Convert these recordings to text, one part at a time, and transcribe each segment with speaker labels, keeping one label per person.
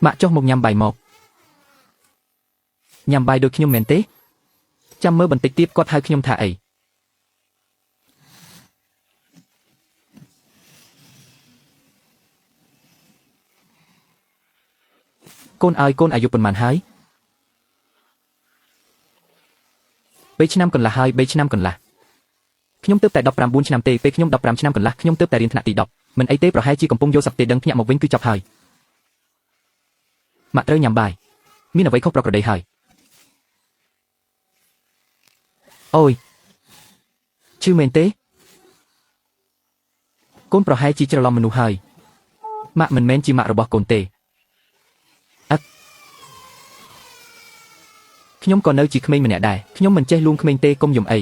Speaker 1: ម៉ាក់ចុះមកញ៉ាំបាយមកញ៉ាំបាយដូចខ្ញុំមែនទេចាំមើលបន្តិចទៀតគាត់ហៅខ្ញុំថាអីកូនឲ្យកូនអាយុប៉ុន្មានហើយ3ឆ្នាំកន្លះហើយ3ឆ្នាំកន្លះខ្ញុំទើបតែ19ឆ្នាំទេពេលខ្ញុំ15ឆ្នាំកន្លះខ្ញុំទើបតែរៀនថ្នាក់ទី10មិនអីទេប្រហែលជាកំពុងយកសັບទេដឹងភ្ញាក់មកវិញគឺចប់ហើយម៉ាក់ត្រូវញ៉ាំបាយមានអ្វីខុសប្រក្រតីហើយអូយឈឺមែនទេកូនប្រហែលជាច្រឡំមនុស្សហើយម៉ាក់មិនមែនជាម៉ាក់របស់កូនទេអឹកខ្ញុំក៏នៅជាក្មេងម្នាក់ដែរខ្ញុំមិនចេះលួងក្មេងទេកុំយំអី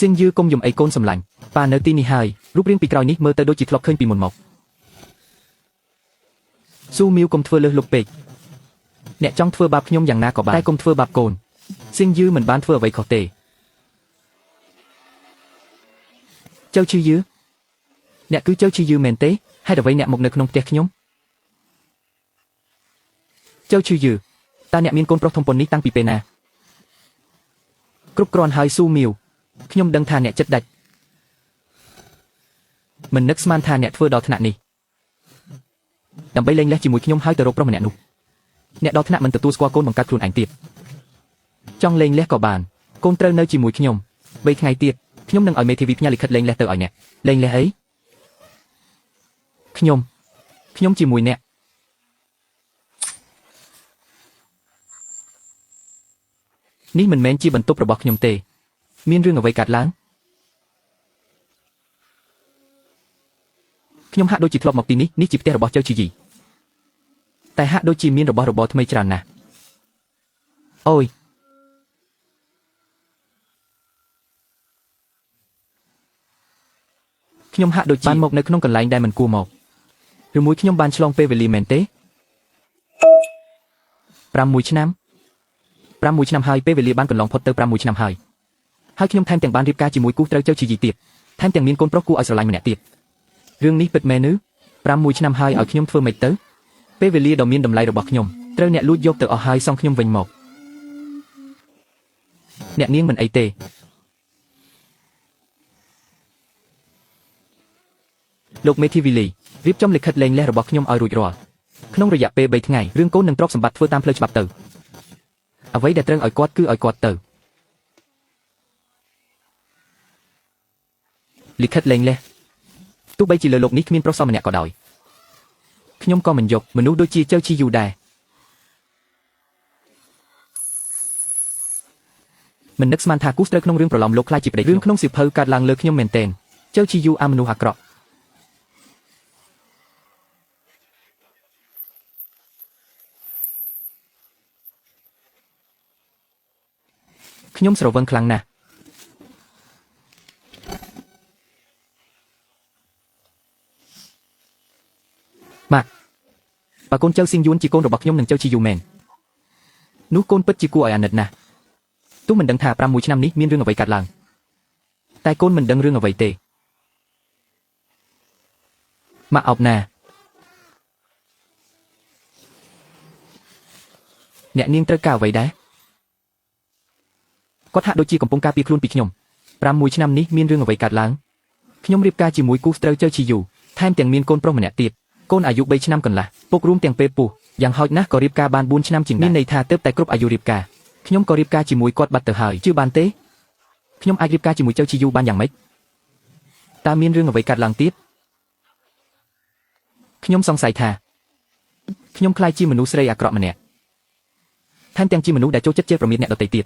Speaker 1: សៀងយឺកុំយំអីកូនសម្លាញ់ប៉ានៅទីនេះហើយរូបរាងពីក្រោយនេះមើលទៅដូចជាធ្លាប់ឃើញពីមុនមកស៊ូមៀវកុំធ្វើលើសលុបពេកអ្នកចង់ធ្វើបាបខ្ញុំយ៉ាងណាក៏បានតែកុំធ្វើបាបកូនសៀងយឺមិនបានធ្វើអ្វីខុសទេចៅឈឺយឺអ្នកគឺចៅឈឺយឺមែនទេហេតុអ្វីអ្នកមកនៅក្នុងផ្ទះខ្ញុំចៅឈឺយឺតើអ្នកមានកូនប្រុសធំប៉ុននេះតាំងពីពេលណាគ្រប់គ្រាន់ហើយស៊ូមៀវខ្ញុំដឹងថាអ្នកចិត្តដាច់មិននឹកស្មានថាអ្នកធ្វើដល់ថ្នាក់នេះដើម្បីលែងលះជាមួយខ្ញុំហើយទៅរកប្រុសម្នាក់នោះអ្នកដល់ថ្នាក់មិនទទួលស្គាល់កូនបង្កើតខ្លួនឯងទៀតចង់លែងលះក៏បានកូនត្រូវនៅជាមួយខ្ញុំ3ថ្ងៃទៀតខ្ញុំនឹងឲ្យមេធាវីផ្ញើលិខិតលែងលះទៅឲ្យអ្នកលែងលះអីខ្ញុំខ្ញុំជាមួយអ្នកនេះមិនមែនជាបន្ទប់របស់ខ្ញុំទេមានរឿងអ្វីកើតឡើងខ្ញុំហាក់ដូចជាធ្លាប់មកទីនេះនេះជាផ្ទះរបស់ចៅជីយីតែហាក់ដូចជាមានរបស់របរថ្មីច្រើនណាស់អូយខ្ញុំហាក់ដូចជាបានមកនៅក្នុងកន្លែងដែលមិនគួរមកឬមួយខ្ញុំបានឆ្លងពេលវេលាមែនទេ6ឆ្នាំ6ឆ្នាំហើយពេលវេលាបានកន្លងផុតទៅ6ឆ្នាំហើយហើយខ្ញុំថែមទាំងបានរៀបការជាមួយគូត្រូវចៅជីយីទៀតថែមទាំងមានកូនប្រុសគួរឲ្យស្រឡាញ់ម្នាក់ទៀតរឿងនេះពិតមែនឬ6ឆ្នាំហើយឲ្យខ្ញុំធ្វើម៉េចទៅពេលវេលាដ៏មានតម្លៃរបស់ខ្ញុំត្រូវអ្នកលួចយកទៅអស់ហើយសងខ្ញុំវិញមកអ្នកនាងមិនអីទេលោកមេធាវីលីរៀបចំលិខិតលែងលះរបស់ខ្ញុំឲ្យរួចរាល់ក្នុងរយៈពេល3ថ្ងៃរឿងកូននឹងទ្រព្យសម្បត្តិធ្វើតាមផ្លូវច្បាប់ទៅអ្វីដែលត្រូវឲ្យគាត់គឺឲ្យគាត់ទៅលិខិតលែងលះទោះបីជាលើលោកនេះគ្មានប្រុសសម្នាក់ក៏ដោយខ្ញុំក៏មិនយកមនុស្សដូចជាចៅជីយូដែរមិននឹកស្មានថាគូស្ត្រូវក្នុងរឿងប្រឡំលោកខ្លាចជាប្តីរឿងក្នុងសៀវភៅកើតឡើងលើខ្ញុំមែនទែនចៅជីយូអាមនុស្សអាក្រក់ខ្ញុំស្រវឹងខ្លាំងណាស់ម៉ាក់បើកូនចៅស៊ីងយួនជាកូនរបស់ខ្ញុំនឹងចៅជីយូមែននោះកូនពិតជាគួរឲ្យអាណិតណាស់ទោះមិនដឹងថា6ឆ្នាំនេះមានរឿងអ្វីកើតឡើងតែកូនមិនដឹងរឿងអ្វីទេម៉ាក់អោបណាអ្នកនាងត្រូវការអ្វីដែរគាត់ហាក់ដូចជាកំពុងការពារខ្លួនពីខ្ញុំ6ឆ្នាំនេះមានរឿងអ្វីកើតឡើងខ្ញុំរៀបការជាមួយគូស្ត្រូវចៅជីយូថែមទាំងមានកូនប្រុសម្នាក់ទៀតកូនអាយុ3ឆ្នាំកន្លះពុករួមទាំងពេលពោះយ៉ាងហោចណាស់ក៏រៀបការបាន4ឆ្នាំជាងមានន័យថាទើបតែគ្រប់អាយុរៀបការខ្ញុំក៏រៀបការជាមួយគាត់បាត់ទៅហើយជឿបានទេខ្ញុំអាចរៀបការជាមួយចៅជីយូបានយ៉ាងម៉េចតើមានរឿងអ្វីកើតឡើងទៀតខ្ញុំសង្ស័យថាខ្ញុំក្លាយជាមនុស្សស្រីអាក្រក់ម្នាក់ថែមទាំងជាមនុស្សដែលចូលចិត្តជេរប្រមាថអ្នកដទៃទៀត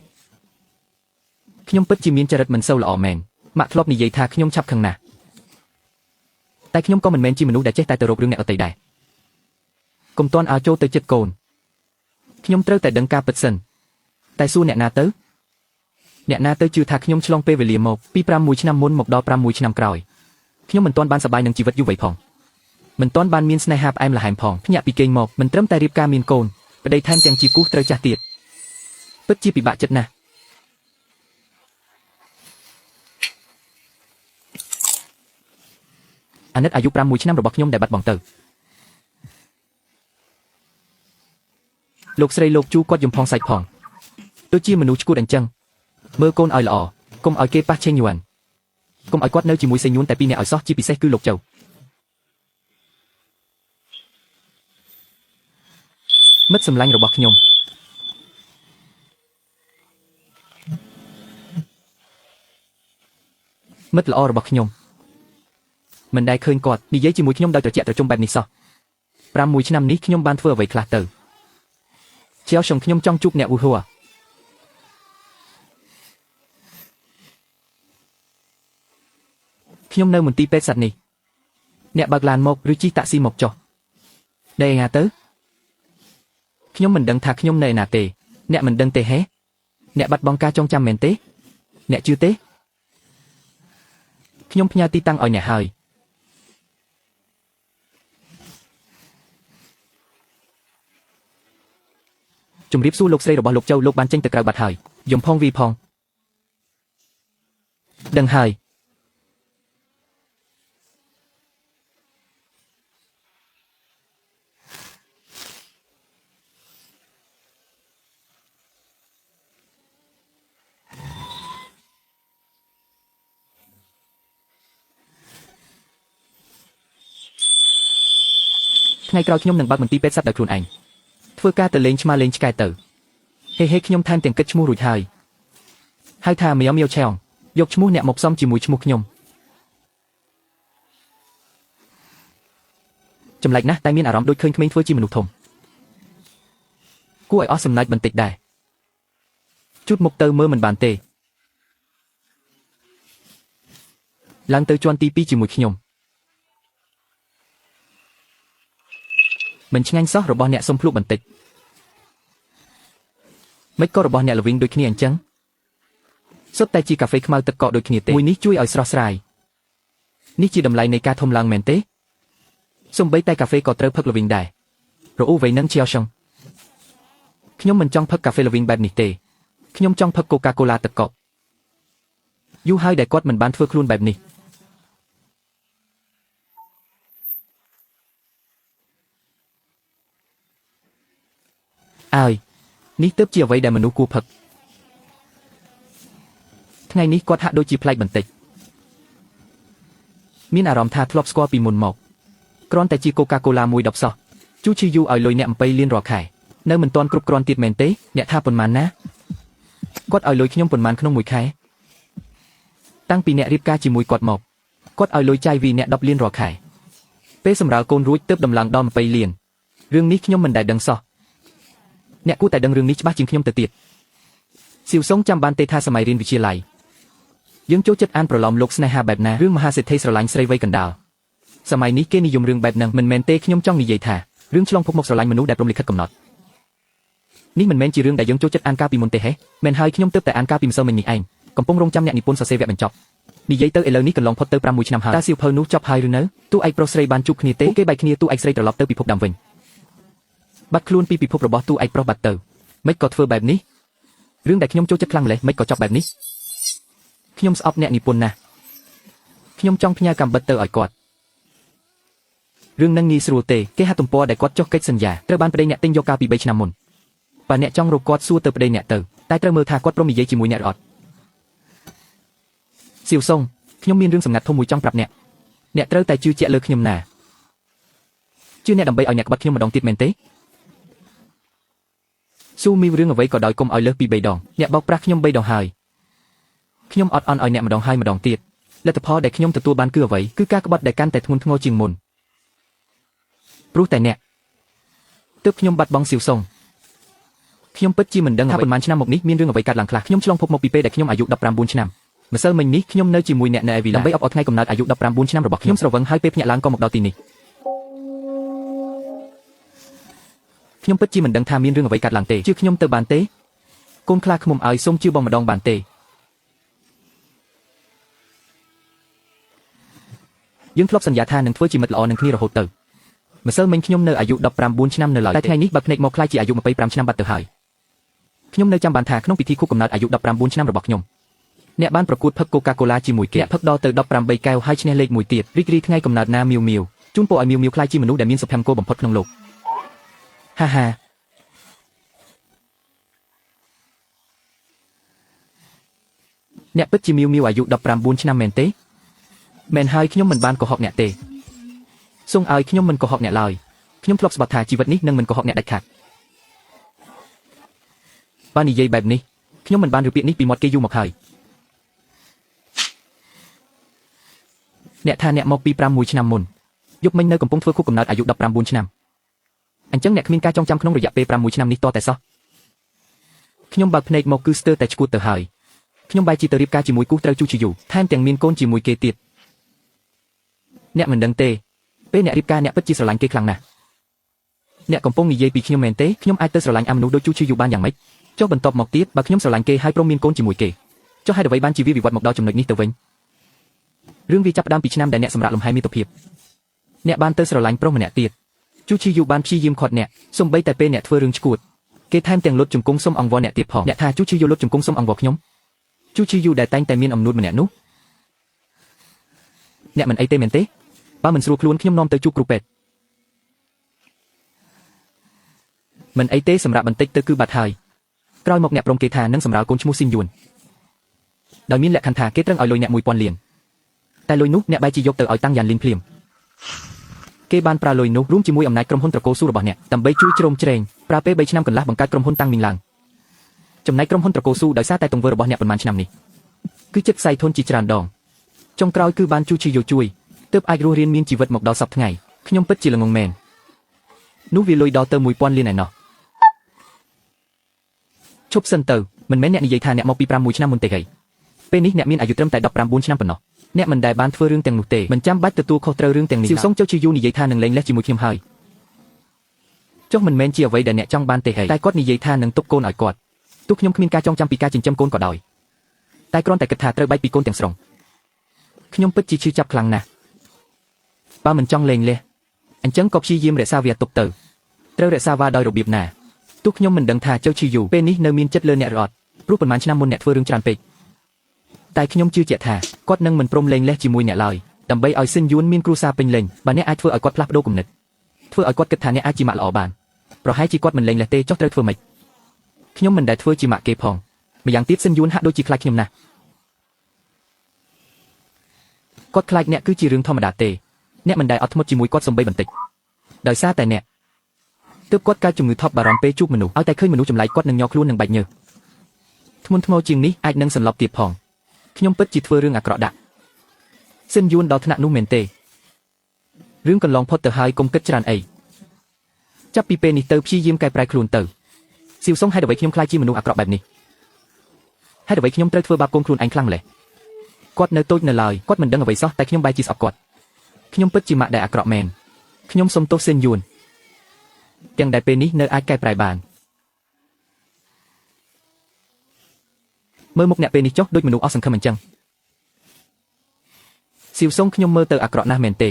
Speaker 1: ខ្ញុំពិតជាមានចរិតមិនសូវល្អមែនម៉ាក់ធ្លាប់និយាយថាខ្ញុំឆាប់ខឹងណាស់តែខ្ញុំក៏មិនមែនជាមនុស្សដែលចេះតែទៅរករឿងអ្នកដទៃដែរកុំទាន់ឲ្យចូលទៅចិត្តកូនខ្ញុំត្រូវតែដឹងការពិតសិនតែសួរអ្នកណាទៅអ្នកណាទៅជឿថាខ្ញុំឆ្លងពេលវេលាមកពី6ឆ្នាំមុនមកដល់6ឆ្នាំក្រោយខ្ញុំមិនទាន់បានសប្បាយនឹងជីវិតយុវវ័យផងមិនទាន់បានមានស្នេហាផ្អែមល្ហែមផងភ្ញាក់ពីគេងមកមិនត្រឹមតែរៀបការមានកូនប្តីថែមទាំងជាគូត្រូវចាស់ទៀតពិតជាពិបាកចិត្តណាស់ អាណិតអាយុ6ឆ្នាំរបស់ខ្ញុំដែលបាត់បង់ទៅលោកស្រីលោកជូគាត់យំផងសាច់ផងដូចជាមនុស្សឈួតអញ្ចឹងមើលកូនឲ្យល្អកុំឲ្យគេប៉ះឆេងយួនកុំឲ្យគាត់នៅជាមួយសេងយួនតែពីរនាក់ឲ្យសោះជាពិសេសគឺលោកចៅមិត្តសម្លាញ់របស់ខ្ញុំមិត្តល្អរបស់ខ្ញុំមិនដែលឃើញគាត់និយាយជាមួយខ្ញុំដោយត្រជាក់ត្រជុំបែបនេះសោះ6ឆ្នាំនេះខ្ញុំបានធ្វើអ្វីខ្លះទៅជាខ្ញុំខ្ញុំចង់ជួបអ្នកវូហួរខ្ញុំនៅមន្ទីរពេទ្យសត្វនេះអ្នកបើកឡានមកឬជិះតាក់ស៊ីមកចុះដេណាទៅខ្ញុំមិនដឹងថាខ្ញុំនៅឯណាទេអ្នកមិនដឹងទេហេអ្នកបាត់បង់ការចងចាំមែនទេអ្នកជឿទេខ្ញុំផ្ញើទីតាំងឲ្យអ្នកហើយជំរាបសួរលោកស្រីរបស់លោកចៅលោកបានចេញទៅក្រៅបាត់ហើយយំផងវីផងដឹងហើយថ្ងៃក្រោយខ្ញុំនឹងបើកមន្ទីរពេទ្យសត្វដោយខ្លួនឯងធ្វើការទៅលេងឆ្មាលេងឆ្កែទៅហេហេខ្ញុំថែមទាំងគិតឈ្មោះរួចហើយហៅថាមៀវមៀវឆេងយកឈ្មោះអ្នកមកផ្សំជាមួយឈ្មោះខ្ញុំចម្លែកណាស់តែមានអារម្មណ៍ដូចឃើញក្មេងធ្វើជាមនុស្សធំគួរឲ្យអស់សំណើចបន្តិចដែរជូតមុខទៅមើលមិនបានទេឡើងទៅជាន់ទី2ជាមួយខ្ញុំមិនឆ្ងាញ់សោះរបស់អ្នកសុំភ្លក់បន្តិចមិនក៏របស់អ្នកល្វីងដូចគ្នាអញ្ចឹងសុទ្ធតែជាកាហ្វេខ្មៅទឹកកកដូចគ្នាទេមួយនេះជួយឲ្យស្រស់ស្រាយនេះជាតម្លៃនៃការធំឡើងមែនទេសូម្បីតែកាហ្វេក៏ត្រូវផឹកល្វីងដែររអ៊ូវៃនឹងជាឆឹងខ្ញុំមិនចង់ផឹកកាហ្វេល្វីងបែបនេះទេខ្ញុំចង់ផឹកកូកាកូឡាទឹកកកយូរហើយដែលគាត់មិនបានធ្វើខ្លួនបែបនេះអើយនេះទើបជាអ្វីដែលមនុស្សគួរផឹកថ្ងៃនេះគាត់ហាក់ដូចជាប្លែកបន្តិចមានអារម្មណ៍ថាធ្លាប់ស្គាល់ពីមុនមកគ្រាន់តែជាកូកាកូឡាមួយដបសោះជូឈីយូឲ្យលុយអ្នក7លានរាល់ខែនៅមិនទាន់គ្រប់គ្រាន់ទៀតមែនទេអ្នកថាប៉ុន្មានណាគាត់ឲ្យលុយខ្ញុំប៉ុន្មានក្នុងមួយខែតាំងពីអ្នករៀបការជាមួយគាត់មកគាត់ឲ្យលុយចាយវីអ្នក10លានរាល់ខែពេលសម្រាលកូនរួចទើបដំឡើងដល់20លានរឿងនេះខ្ញុំមិនដែលដឹងសោះអ្នកគួរតែដឹងរឿងនេះច្បាស់ជាងខ្ញុំទៅទៀតសៀវសុងចាំបានទេថាសម័យរៀនវិទ្យាល័យយើងចូលចិត្តអានប្រឡំលោកស្នេហាបែបណារឿងមហាសេដ្ឋីស្រឡាញ់ស្រីវ័យកណ្ដាលសម័យនេះគេនិយមរឿងបែបហ្នឹងមិនមែនទេខ្ញុំចង់និយាយថារឿងឆ្លងភពមកស្រឡាញ់មនុស្សដែលព្រមលិខិតកំណត់នេះមិនមែនជារឿងដែលយើងចូលចិត្តអានកាលពីមុនទេហេមែនហើយខ្ញុំទើបតែអានកាលពីម្សិលមិញនេះឯងកំពុងរងចាំអ្នកនិពន្ធសរសេរវគ្គបញ្ចប់និយាយទៅឥឡូវនេះកន្លងផុតទៅ6ឆ្នាំហើយតើសៀវភៅនោះចប់ហើយឬនៅតួឯកប្រុសស្រីបានជួបគ្នាទេគេបែកគ្នាតួឯកស្រីត្រឡប់ទៅពិភពដើមវិញបាត់ខ្លួនពីពិភពរបស់តួឯកប្រុសបាត់ទៅមិនក៏ធ្វើបែបនេះរឿងដែលខ្ញុំចូលចិត្តខ្លាំងម្ល៉េះមិនក៏ចប់បែបនេះខ្ញុំស្អប់អ្នកនិពន្ធណាស់ខ្ញុំចង់ផ្ញើកាំបិតទៅឲ្យគាត់រឿងនឹងងាយស្រួលទេគេហទំព័រដែលគាត់ចុះកិច្ចសន្យាត្រូវបានប្តីអ្នកទិញយកកាលពី3ឆ្នាំមុនបើអ្នកចង់រកគាត់សួរទៅប្តីអ្នកទៅតែត្រូវមើលថាគាត់ព្រមនិយាយជាមួយអ្នកឬអត់សៀវសុងខ្ញុំមានរឿងសម្ងាត់ធំមួយចង់ប្រាប់អ្នកអ្នកត្រូវតែជឿជាក់លើខ្ញុំណាជឿអ្នកដើម្បីឲ្យអ្នកក្បត់ខ្ញុំម្ដងទៀតមែនទេស៊ូមីរឿងអ្វីក៏ដោយកុំឲ្យលើសពី3ដងអ្នកបោកប្រាស់ខ្ញុំ3ដងហើយខ្ញុំអត់អន់ឲ្យអ្នកម្ដងហើយម្ដងទៀតលទ្ធផលដែលខ្ញុំទទួលបានគឺអ្វីគឺការក្បត់ដែលកាន់តែធ្ងន់ធ្ងរជាងមុនព្រោះតែអ្នកទើបខ្ញុំបាត់បង់សៀវសុងខ្ញុំពិតជាមិនដឹងថាប៉ុន្មានឆ្នាំមកនេះមានរឿងអ្វីកើតឡើងខ្លះខ្ញុំឆ្លងភពមកពីពេលដែលខ្ញុំអាយុ19ឆ្នាំម្សិលមិញនេះខ្ញុំនៅជាមួយអ្នកនៅឯវីឡាដើម្បីអបអរថ្ងៃកំណើតអាយុ19ឆ្នាំរបស់ខ្ញុំស្រវឹងហើយពេលភ្ញាក់ឡើងក៏មកដល់ទីនេះខ្ញុំពិតជាមិនដឹងថាមានរឿងអ្វីកើតឡើងទេជឿខ្ញុំទៅបានទេកូនខ្លាឃ្មុំឲ្យសូមជឿបងម្ដងបានទេយើងធ្លាប់សន្យាថានឹងធ្វើជាមិត្តល្អនឹងគ្នារហូតទៅម្សិលមិញខ្ញុំនៅអាយុ19ឆ្នាំនៅឡើយតែថ្ងៃនេះបើភ្នែកមកខ្លាចជាអាយុ25ឆ្នាំបាត់ទៅហើយខ្ញុំនៅចាំបានថាក្នុងពិធីខួបកំណើតអាយុ19ឆ្នាំរបស់ខ្ញុំ អ្នកបានប្រកួតផឹកកូកាកូឡាជាមួយគេអ្នកផឹកដល់ទៅ18កែវហើយឈ្នះលេខមួយទៀតរីករាយថ្ងៃកំណើតណាមៀវមៀវជូនពរឲ្យមៀវមៀវក្លាយជាមនុស្សដែលមានសុភមង្គលបំផុតក្នុងលោកហាហាអ្នកពិតជាមៀវមៀវអាយុ19ឆ្នាំមែនទេមែនហើយខ្ញុំមិនបានកុហកអ្នកទេសូមឲ្យខ្ញុំមិនកុហកអ្នកឡើយខ្ញុំធ្លាប់ស្បត់ថាជីវិតនេះនឹងមិនកុហកអ្នកដាច់ខាតបើនិយាយបែបនេះខ្ញុំមិនបានឬពាក្យនេះពីមាត់គេយូរមកហើយអ្នកថាអ្នកមកពី6ឆ្នាំមុនយប់មិញនៅកំពុងធ្វើខួបកំណើតអាយុ19ឆ្នាំអញ្ចឹងអ្នកគ្មានការចងចាំក្នុងរយៈពេល6ឆ្នាំនេះតតែសោះខ្ញុំបើកភ្នែកមកគឺស្ទើរតែឈួតទៅហើយខ្ញុំបែរជាទៅរៀបការជាមួយគូត្រូវជូជាយូថែមទាំងមានកូនជាមួយគេទៀតអ្នកមិនដឹងទេពេលអ្នករៀបការអ្នកពិតជាស្រឡាញ់គេខ្លាំងណាស់អ្នកកំពុងនិយាយពីខ្ញុំមែនទេខ្ញុំអាចទៅស្រឡាញ់អាមនុស្សដូចជូជាយូបានយ៉ាងម៉េចចុះបន្ទាប់មកទៀតបើខ្ញុំស្រឡាញ់គេហើយព្រមមានកូនជាមួយគេចុះហេតុអ្វីបានជាវាវិវត្តមកដល់ចំណុចនេះទៅវិញរឿងវាចាប់ផ្ដើមពីឆ្នាំដែលអ្នកសម្រាប់លំហែមាតុភាពអ្នកបានទៅស្រឡាញ់ប្រុសម្នាក់ទៀតជូឈីយូបានព្យាយាមខាត់អ្នកសំបីតែពេលអ្នកធ្វើរឿងឈួតគេថែមទាំងលុតជង្គង់សុំអង្វរអ្នកទៀតផងអ្នកថាជូឈីយូលុតជង្គង់សុំអង្វរខ្ញុំជូឈីយូដែលតែងតែមានអំនួតម្នាក់នោះអ្នកមិនអីទេមែនទេបើមិនស្រួលខ្លួនខ្ញុំនាំទៅជួបគ្រូពេទ្យមិនអីទេសម្រាប់បន្តិចទៅគឺបាត់ហើយក្រោយមកអ្នកព្រមគេថានឹងសម្រាលកូនឈ្មោះស៊ីនយួនដោយមានលក្ខខណ្ឌថាគេត្រូវឲ្យលុយអ្នក1000លានតែលុយនោះអ្នកបែរជាយកទៅឲ្យតាំងយ៉ានលីនភ្លាមគេបានប្រើលុយនោះរួមជាមួយអំណាចក្រុមហ៊ុនត្រកូលស៊ូរបស់អ្នកដើម្បីជួយជ្រោមជ្រែងប្រើពេល3ឆ្នាំកន្លះបង្កើតក្រុមហ៊ុនតាំងមីងឡើងចំណែកក្រុមហ៊ុនត្រកូលស៊ូដោយសារតែទង្វើរបស់អ្នកប៉ុន្មានឆ្នាំនេះគឺចិត្តផ្សៃធនជាច្រើនដងចុងក្រោយគឺបានជួយជាយោជួយទើបអាចរស់រានមានជីវិតមកដល់សប្តាហ៍ថ្ងៃខ្ញុំពិតជាល្ងងមែននោះវាលុយដល់ទៅ1000លានឯណោះឈប់សិនទៅមិនមែនអ្នកនិយាយថាអ្នកមកពី6ឆ្នាំមុនទេហីពេលនេះអ្នកមានអាយុត្រឹមតែ19ឆ្នាំប៉ុណ្ណោះអ្នកមិនដែលបានធ្វើរឿងទាំងនោះទេមិនចាំបាច់ទទួលខុសត្រូវរឿងទាំងនេះស៊ីវសុងចៅជាយូនិយាយថានឹងលែងលេះជាមួយខ្ញុំហើយចុះមិនមែនជាអ្វីដែលអ្នកចង់បានទេហីតែគាត់និយាយថានឹងទុកកូនឲ្យគាត់ទោះខ្ញុំគ្មានការចងចាំពីការចិញ្ចឹមកូនក៏ដោយតែគ្រាន់តែគិតថាត្រូវបែកពីកូនទាំងស្រុងខ្ញុំពិតជាឈឺចាប់ខ្លាំងណាស់បើមិនចង់លែងលះអញ្ចឹងក៏ព្យាយាមរក្សាវាទុកទៅត្រូវរក្សាវាដោយរបៀបណាទោះខ្ញុំមិនដឹងថាចៅជាយូពេលនេះនៅមានចិត្តលើអ្នកឬអត់ព្រោះប៉ុន្មានឆ្នាំមុនអ្នកធ្វើរឿងច្រើនពេកតែខ្ញុំជឿជាក់ថាគាត់នឹងមិនព្រមលែងលះជាមួយអ្នកឡើយដើម្បីឲ្យស៊ិនយួនមានគ្រួសារពេញលេញបើអ្នកអាចធ្វើឲ្យគាត់ផ្លាស់ប្ដូរគំនិតធ្វើឲ្យគាត់គិតថាអ្នកអាចជាម៉ាក់ល្អបានប្រហែលជាគាត់មិនលែងលះទេចុះត្រូវធ្វើម៉េចខ្ញុំមិនដែលធ្វើជាម៉ាក់គេផងម្យ៉ាងទៀតស៊ិនយួនហាក់ដូចជាខ្លាចខ្ញុំណាស់គាត់ខ្លាចអ្នកគឺជារឿងធម្មតាទេអ្នកមិនដែលអត់ធ្មត់ជាមួយគាត់សំបីបន្តិចដោយសារតែអ្នកទើបគាត់កើតជំងឺថប់បារម្ភពេលជួបមនុស្សឲ្យតែឃើញមនុស្សចម្លែកគាត់នឹងញ័រខ្លួននឹងបែកញើសធ្ងន់ធ្ងរជាងនេះអាចនឹងសន្លប់ទៀតផងខ្ញុំពិតជាធ្វើរឿងអាក្រក់ដាក់ស៊ិនយួនដល់ថ្នាក់នោះមែនទេរឿងកន្លងផុតទៅហើយកុំគិតច្រើនអីចាប់ពីពេលនេះទៅព្យាយាមកែប្រែខ្លួនទៅស៊ីវសុងហេតុអ្វីខ្ញុំខ្លាចជាមនុស្សអាក្រក់បែបនេះហេតុអ្វីខ្ញុំត្រូវធ្វើបាបកូនខ្លួនឯងខ្លាំងម្ល៉េះគាត់នៅតូចនៅឡើយគាត់មិនដឹងអ្វីសោះតែខ្ញុំបែរជាស្អប់គាត់ខ្ញុំពិតជាម៉ាក់ដែលអាក្រក់មែនខ្ញុំសុំទោសស៊ិនយួនទាំងដែលពេលនេះនៅអាចកែប្រែបានមើលមុខអ្នកពេលនេះចុះដូចមនុស្សអស់សង្ឃឹមអញ្ចឹងស៊ីវសុងខ្ញុំមើលទៅអាក្រក់ណាស់មែនទេ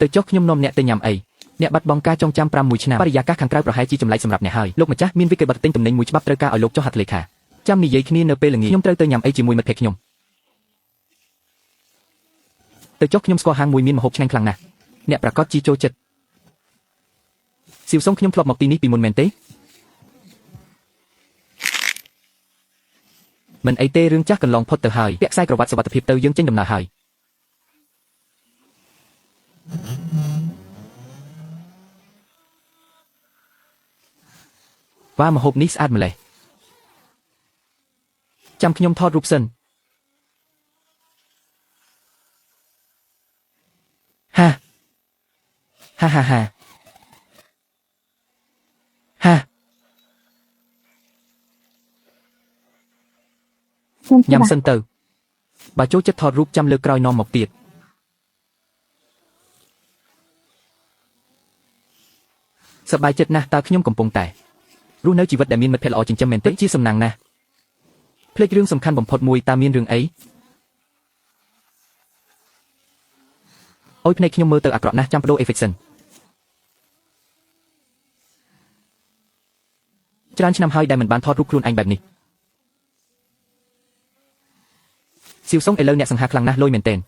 Speaker 1: ទៅចុះខ្ញុំនាំអ្នកទៅញ៉ាំអីអ្នកបាត់បង់ការចងចាំ6ឆ្នាំបរិយាកាសខាងក្រៅប្រហែលជាចម្លែកសម្រាប់អ្នកហើយលោកម្ចាស់មានវិក័យប័ត្រទិញទំនិញមួយច្បាប់ត្រូវការឲ្យលោកចុះហត្ថលេខាចាំនិយាយគ្នានៅពេលល្ងាចខ្ញុំត្រូវទៅញ៉ាំអីជាមួយមិត្តភក្តិខ្ញុំទៅចុះខ្ញុំស្គាល់ហាងមួយមានម្ហូបឆ្ងាញ់ខ្លាំងណាស់អ្នកប្រកាសជាចូលចិត្តស៊ីវសុងខ្ញុំធ្លាប់មកទីនេះពីមុនមែនទេមិនអីទេរឿងចាស់កន្លងផុតទៅហើយពាក់ខ្សែក្រវ៉ាត់សុវត្ថិភាពទៅយើងចេញដំណើរហើយវ៉ាម្ហូបនេះស្អាតម្ល៉េះចាំខ្ញុំថតរូបសិនហាហាហាហាហា
Speaker 2: ខ្ញុំ
Speaker 1: ញ៉ាំសិនទៅបើចូលចិត្តថតរូបចាំលើកក្រោយនាំមកទៀតសប្បាយចិត្តណាស់តើខ្ញុំកំពុងតែរស់នៅជីវិតដែលមានមិត្តភក្តិល្អចិញ្ចឹមមែនទេជាសំណាងណាស់ភ្លេចរឿងសំខាន់បំផុតមួយតើមានរឿងអីអូយភ្នែកខ្ញុំមើលទៅអាក្រក់ណាស់ចាំបដូរអេហ្វិកសិនច្រើនឆ្នាំហើយដែលមិនបានថតរូបខ្លួនឯងបែបនេះ សៀវសុងឥឡូវអ្នកសង្ហាខ្លាំងណាស់លយមែនទែន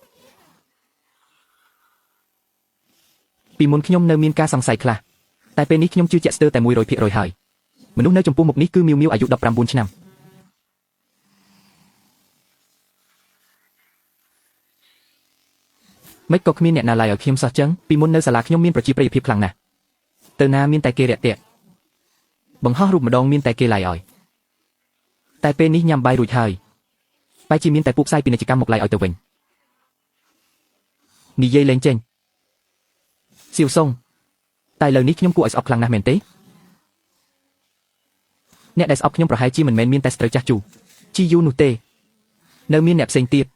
Speaker 1: ពីមុនខ្ញុំនៅមានការសង្ស័យខ្លះតែពេលនេះខ្ញុំជឿជាក់ស្ទើរតែ100%ហើយមនុស្សនៅចំពោះមុខនេះគឺមៀវមៀវអាយុ19ឆ្នាំមិនក៏គ្មានអ្នកណាឡាយឲ្យខ្ញុំសោះចឹងពីមុននៅសាលាខ្ញុំមានប្រជាប្រិយភាពខ្លាំងណាស់ទៅណាមានតែគេរាក់ទាក់បង្ហោះរូបម្ដងមានតែគេឡាយឲ្យតែពេលនេះញ៉ាំបាយរួចហើយបែរជាមានតែពួកផ្សាយពាណិជ្ជកម្មមកឡាយឲ្យទៅវិញនិយាយលេងចេញសៀវសុងតែឥឡូវនេះខ្ញុំគួរឲ្យស្អប់ខ្លាំងណាស់មែនទេអ្នកដែលស្អប់ខ្ញុំប្រហែលជាមិនមែនមានតែស្ត្រីចាស់ជូជីយូនោះទេនៅមានអ្នកផ្សេងទៀត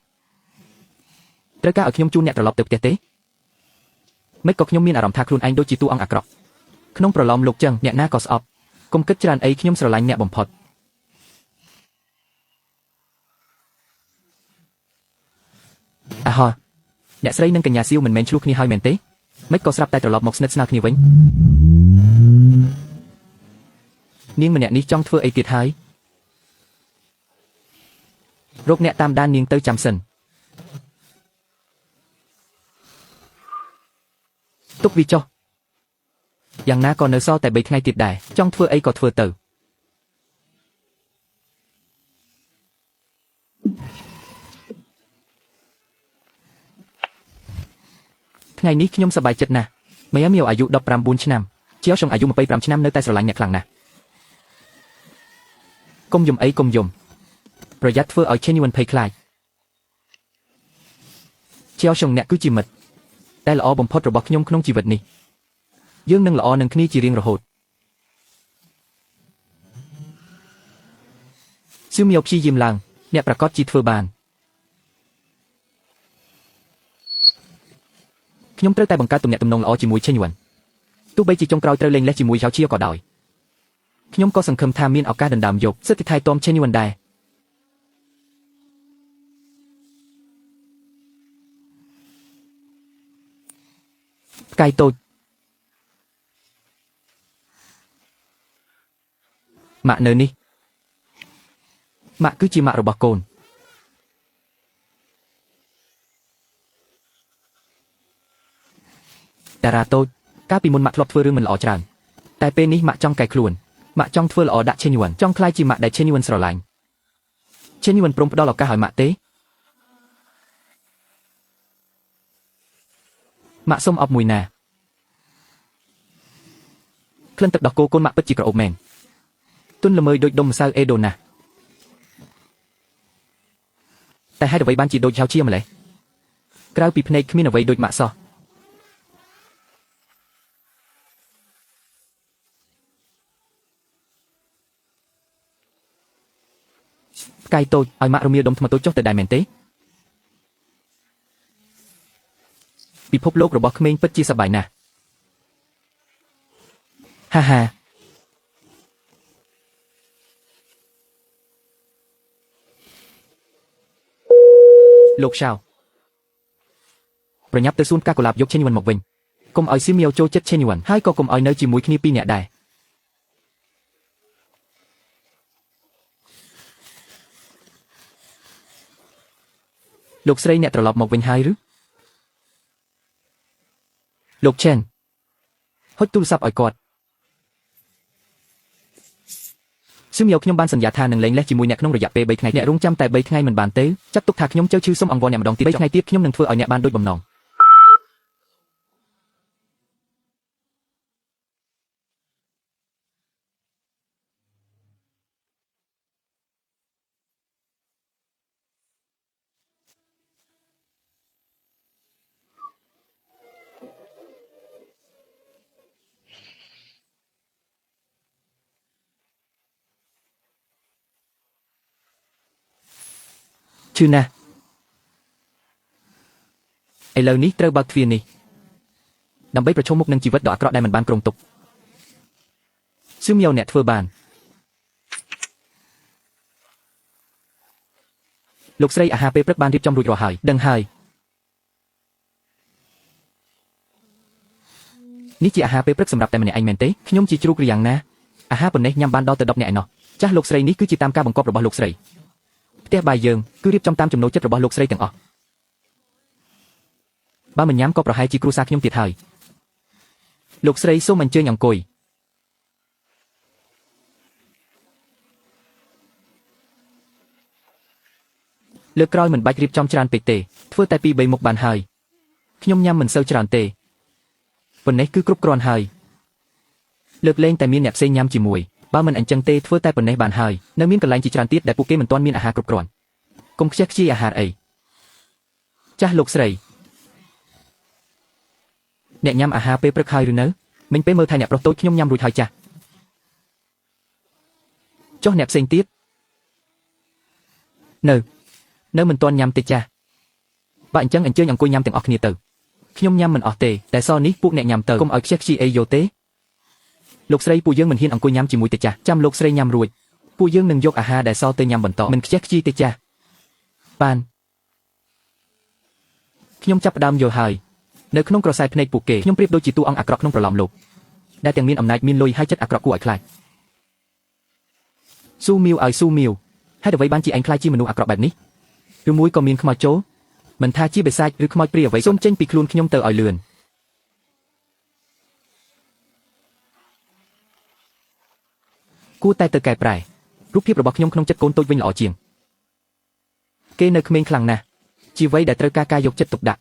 Speaker 1: ត្រូវការឲ្យខ្ញុំជូនអ្នកត្រឡប់ទៅផ្ទះទេមិនក៏ខ្ញុំមានអារម្មណ៍ថាខ្លួនឯងដូចជាតួអង្គអាក្រក់ក្នុងប្រឡំលោកចឹងអ្នកណាក៏ស្អប់កុំគិតច្រើនអីខ្ញុំស្រឡាញ់អ្នកបំផុតអាហោអ្នកស្រីនិងកញ្ញាសៀវមិនមែនឆ្លោះគ្នាហើយមែនទេមិនក៏ស្រាប់តែត្រឡប់មកស្និទ្ធស្នាលគ្នាវិញនាងម្នាក់នេះចង់ធ្វើអីទៀតហើយរកអ្នកតាមដាននាងទៅចាំសិនទុកវាចុះយ៉ាងណាក៏នៅសល់តែ3ថ្ងៃទៀតដែរចង់ធ្វើអីក៏ធ្វើទៅថ្ងៃនេះខ្ញុំសប្បាយចិត្តណាស់ម៉ែមៀវអាយុ19ឆ្នាំជាវខ្ញុំអាយុ25ឆ្នាំនៅតែស្រឡាញ់អ្នកខ្លាំងណាស់កុំយំអីកុំយំប្រយ័ត្នធ្វើឲ្យឆេនយួនភ័យខ្លាចជាវខ្ញុំអ្នកគឺជាមិត្តតែល្អបំផុតរបស់ខ្ញុំក្នុងជីវិតនេះយើងនឹងល្អនឹងគ្នាជារៀងរហូតស៊ូមៀវព្យាយាមឡើងអ្នកប្រកាសជាធ្វើបានខ្ញុំត្រូវតែបង្កើតទំនាក់ទំនងល្អជាមួយឆេនយួនទោះបីជាចុងក្រោយត្រូវលេងលេះជាមួយយ៉ៅជាក៏ដោយខ្ញុំក៏សង្ឃឹមថាមានឱកាសដណ្ដើមយកសិទ្ធិថែទាំឆេនយួនដែរផ្កាយតូចម៉ាក់នៅនេះម៉ាក់គឺជាម៉ាក់របស់កូនតារាតូចកាលពីមុនម៉ាក់ធ្លាប់ធ្វើរឿងមិនល្អច្រើនតែពេលនេះម៉ាក់ចង់កែខ្លួនម៉ាក់ចង់ធ្វើល្អដាក់ឆេនយួនចង់ក្លាយជាម៉ាក់ដែលឆេនយួនស្រឡាញ់ឆេនយួនព្រមផ្ដល់ឱកាសឲ្យម៉ាក់ទេម៉ាក់សុំអបមួយណាក្លិនទឹកដោះគោកូនម៉ាក់ពិតជាក្រអូបមែនទុនល្មើយដូចដុំម្សៅអេដូណាតែហេតុអ្វីបានជាដូចឆៅជាម្លេះក្រៅពីភ្នែកគ្មានអ្វីដូចម៉ាក់សោះផ្កាយតូចឲ្យម៉ាក់រមៀលដុំថ្មតូចចុះទៅដែរមែនទេពិភពលោករបស់ក្មេងពិតជាសប្បាយណាស់ហាហាលោកឆៅប្រញាប់ទៅសួនផ្កាកុលាបយកឆេនយួនមកវិញកុំឲ្យស៊ីមៀវចូលចិត្តឆេនយួនហើយក៏កុំឲ្យនៅជាមួយគ្នាពីរនាក់ដែរលោកស្រីអ្នកត្រឡប់មកវិញហើយឬលោកឆេនហុចទូរស័ព្ទឲ្យគាត់ស៊ឹមយកខ្ញុំបានសន្យាថានឹងលែងលេះជាមួយអ្នកក្នុងរយៈពេល3ថ្ងៃអ្នករងចាំតែ3ថ្ងៃមិនបានទេចាត់ទុកថាខ្ញុំចៅឈឺសុំអង្វរអ្នកម្ដងទៀត3ថ្ងៃទៀតខ្ញុំនឹងធ្វើឲ្យអ្នកបានដូចបំណងឈឺណាស់ឥឡូវនេះត្រូវបើកទ្វារនេះដើម្បីប្រឈមមុខនឹងជីវិតដ៏អាក្រក់ដែលមិនបានគ្រោងទុកស៊ឺមៀវអ្នកធ្វើបានលោកស្រីអាហារពេលព្រឹកបានរៀបចំរួចរាល់ហើយដឹងហើយនេះជាអាហារពេលព្រឹកសម្រាប់តែម្នាក់ឯងមែនទេខ្ញុំជាជ្រូកឬយ៉ាងណាអាហារប៉ុណ្ណេះញ៉ាំបានដល់ទៅ10នាក់ឯណោះចាស់លោកស្រីនេះគឺជាតាមការបង្គាប់របស់លោកស្រី ផ្ទះបាយយើងគឺរៀបចំតាមចំណូលចិត្តរបស់លោកស្រីទាំងអស់បើមិនញ៉ាំក៏ប្រហែលជាគ្រួសារខ្ញុំទៀតហើយលោកស្រីសូមអញ្ជើញអង្គុយលើកក្រោយមិនបាច់រៀបចំច្រើនពេកទេធ្វើតែពីរបីមុខបានហើយខ្ញុំញ៉ាំមិនសូវច្រើនទេប៉ុណ្ណេះគឺគ្រប់គ្រាន់ហើយលើកលែងតែមានអ្នកផ្សេងញ៉ាំជាមួយបើមិនអញ្ចឹងទេធ្វើតែប៉ុណ្ណេះបានហើយនៅមានកន្លែងជាច្រើនទៀតដែលពួកគេមិនទាន់មានអាហារគ្រប់គ្រាន់កុំខ្ជះខ្ជាយអាហារអីចាស់លោកស្រីអ្នកញ៉ាំអាហារពេលព្រឹកហើយឬនៅមិញពេលមើលថែអ្នកប្រុសតូចខ្ញុំញ៉ាំរួចហើយចាស់ចុះអ្នកផ្សេងទៀតនៅមិនទាន់ញ៉ាំទេចាស់បើអញ្ចឹងអញ្ជើញអង្គុយញ៉ាំទាំងអស់គ្នាទៅខ្ញុំញ៉ាំមិនអស់ទេតែសនេះពួកអ្នកញ៉ាំទៅកុំឲ្យខ្ជះខ្ជាយអីយោទេលោកស្រីពួកយើងមិនហ៊ានអង្គុយញ៉ាំជាមួយទេចាស់ចាំលោកស្រីញ៉ាំរួចពួកយើងនឹងយកអាហារដែលសល់ទៅញ៉ាំបន្តមិនខ្ជះខ្ជាយទេចាស់បានខ្ញុំចាប់ផ្ដើមយល់ហើយនៅក្នុងក្រសែភ្នែកពួកគេខ្ញុំប្រៀបដូចជាតួអង្គអាក្រក់ក្នុងប្រឡំលោកដែលទាំងមានអំណាចមានលុយហើយចិត្តអាក្រក់គួរឲ្យខ្លាចស៊ូមៀវឲ្យស៊ូមៀវហេតុអ្វីបានជាឯងខ្លាចជាមនុស្សអាក្រក់បែបនេះឬមួយក៏មានខ្មោចចូលមិនថាជាបិសាចឬខ្មោចព្រាយអ្វីសូមចេញពីខ្លួនខ្ញុំទៅឲ្យលឿនគួរតែទៅកែប្រែរូបភាពរបស់ខ្ញុំក្នុងចិត្តកូនតូចវិញល្អជាងគេនៅក្មេងខ្លាំងណាស់ជាវ័យដែលត្រូវការការយកចិត្តទុកដាក់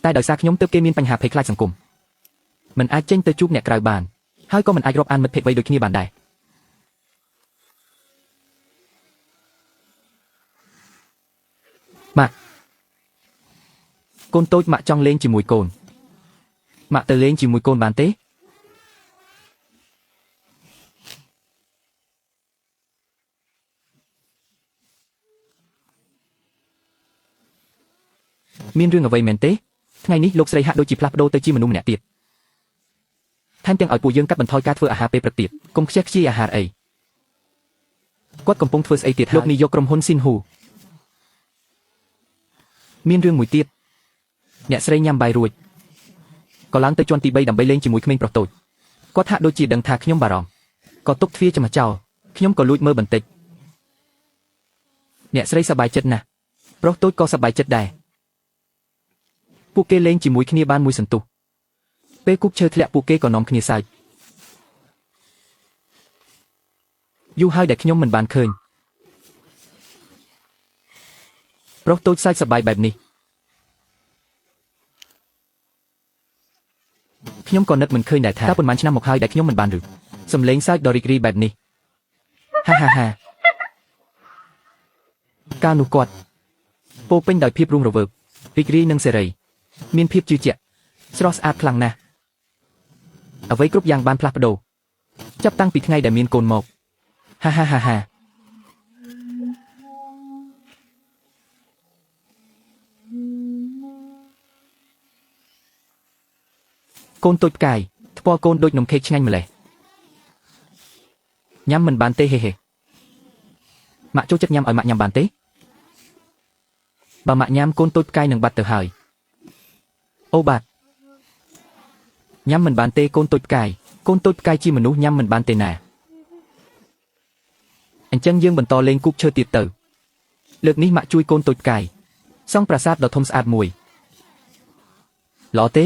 Speaker 1: តែដោយសារខ្ញុំទើបគេមានបញ្ហាភ័យខ្លាចសង្គមមិនអាចចេញទៅជួបអ្នកក្រៅបានហើយក៏មិនអាចរាប់អានមិត្តភក្តិវ័យដូចគ្នាបានដែរម៉ាក់កូនតូចម៉ាក់ចង់លេងជាមួយកូនម៉ាក់ទៅលេងជាមួយកូនបានទេមានរឿងអ្វីមែនទេថ្ងៃនេះលោកស្រីហាក់ដូចជាផ្លាស់ប្ដូរទៅជាមនុស្សម្នាក់ទៀតថែមទាំងឲ្យពួកយើងកាត់បន្ថយការធ្វើអាហារពេលព្រឹកទៀតកុំខ្ជះខ្ជាយអាហារអីគាត់កំពុងធ្វើស្អីទៀតលោកនាយកក្រុមហ៊ុនស៊ីនហ៊ូមានរឿងមួយទៀតអ្នកស្រីញ៉ាំបាយរួចក៏ឡើងទៅជាន់ទី3ដើម្បីលេងជាមួយក្មេងប្រុសតូចគាត់ហាក់ដូចជាដឹងថាខ្ញុំបារម្ភក៏ទុកទ្វារចំចោលខ្ញុំក៏លួចមើលបន្តិចអ្នកស្រីសប្បាយចិត្តណាស់ប្រុសតូចក៏សប្បាយចិត្តដែរពួកគេលេងជាមួយគ្នាបានមួយសន្ទុះពេលគូបឈើធ្លាក់ពួកគេក៏នាំគ្នាសើចយូរហើយដែលខ្ញុំមិនបានឃើញប្រុសតូចសើចសប្បាយបែបនេះខ្ញុំក៏នឹកមិនឃើញដែរថាតើប៉ុន្មានឆ្នាំមកហើយដែលខ្ញុំមិនបានឬសំឡេងសើចដ៏រីករាយបែបនេះហាហាហាកាលនោះគាត់ពោពេញដោយភាពរស់រវើករីករាយនិងសេរីមានភាពជឿជាក់ស្រស់ស្អាតខ្លាំងណាស់អ្វីគ្រប់យ៉ាងបានផ្លាស់ប្ដូរចាប់តាំងពីថ្ងៃដែលមានកូនមកហាហាហាហាកូនតូចផ្កាយថ្ពាល់កូនដូចនំខេកឆ្ងាញ់ម្លេះញ៉ាំមិនបានទេហេហេម៉ាក់ចូលចិត្តញ៉ាំឲ្យម៉ាក់ញ៉ាំបានទេបើម៉ាក់ញ៉ាំកូនតូចផ្កាយនឹងបាត់ទៅហើយអូបាទញ៉ាំមិនបានទេកូនតូចផ្កាយកូនតូចផ្កាយជាមនុស្សញ៉ាំមិនបានទេណាអញ្ចឹងយើងបន្តលេងគូបឈើទៀតទៅលើកនេះម៉ាក់ជួយកូនតូចផ្កាយសង់ប្រាសាទដ៏ធំស្អាតមួយល្អទេ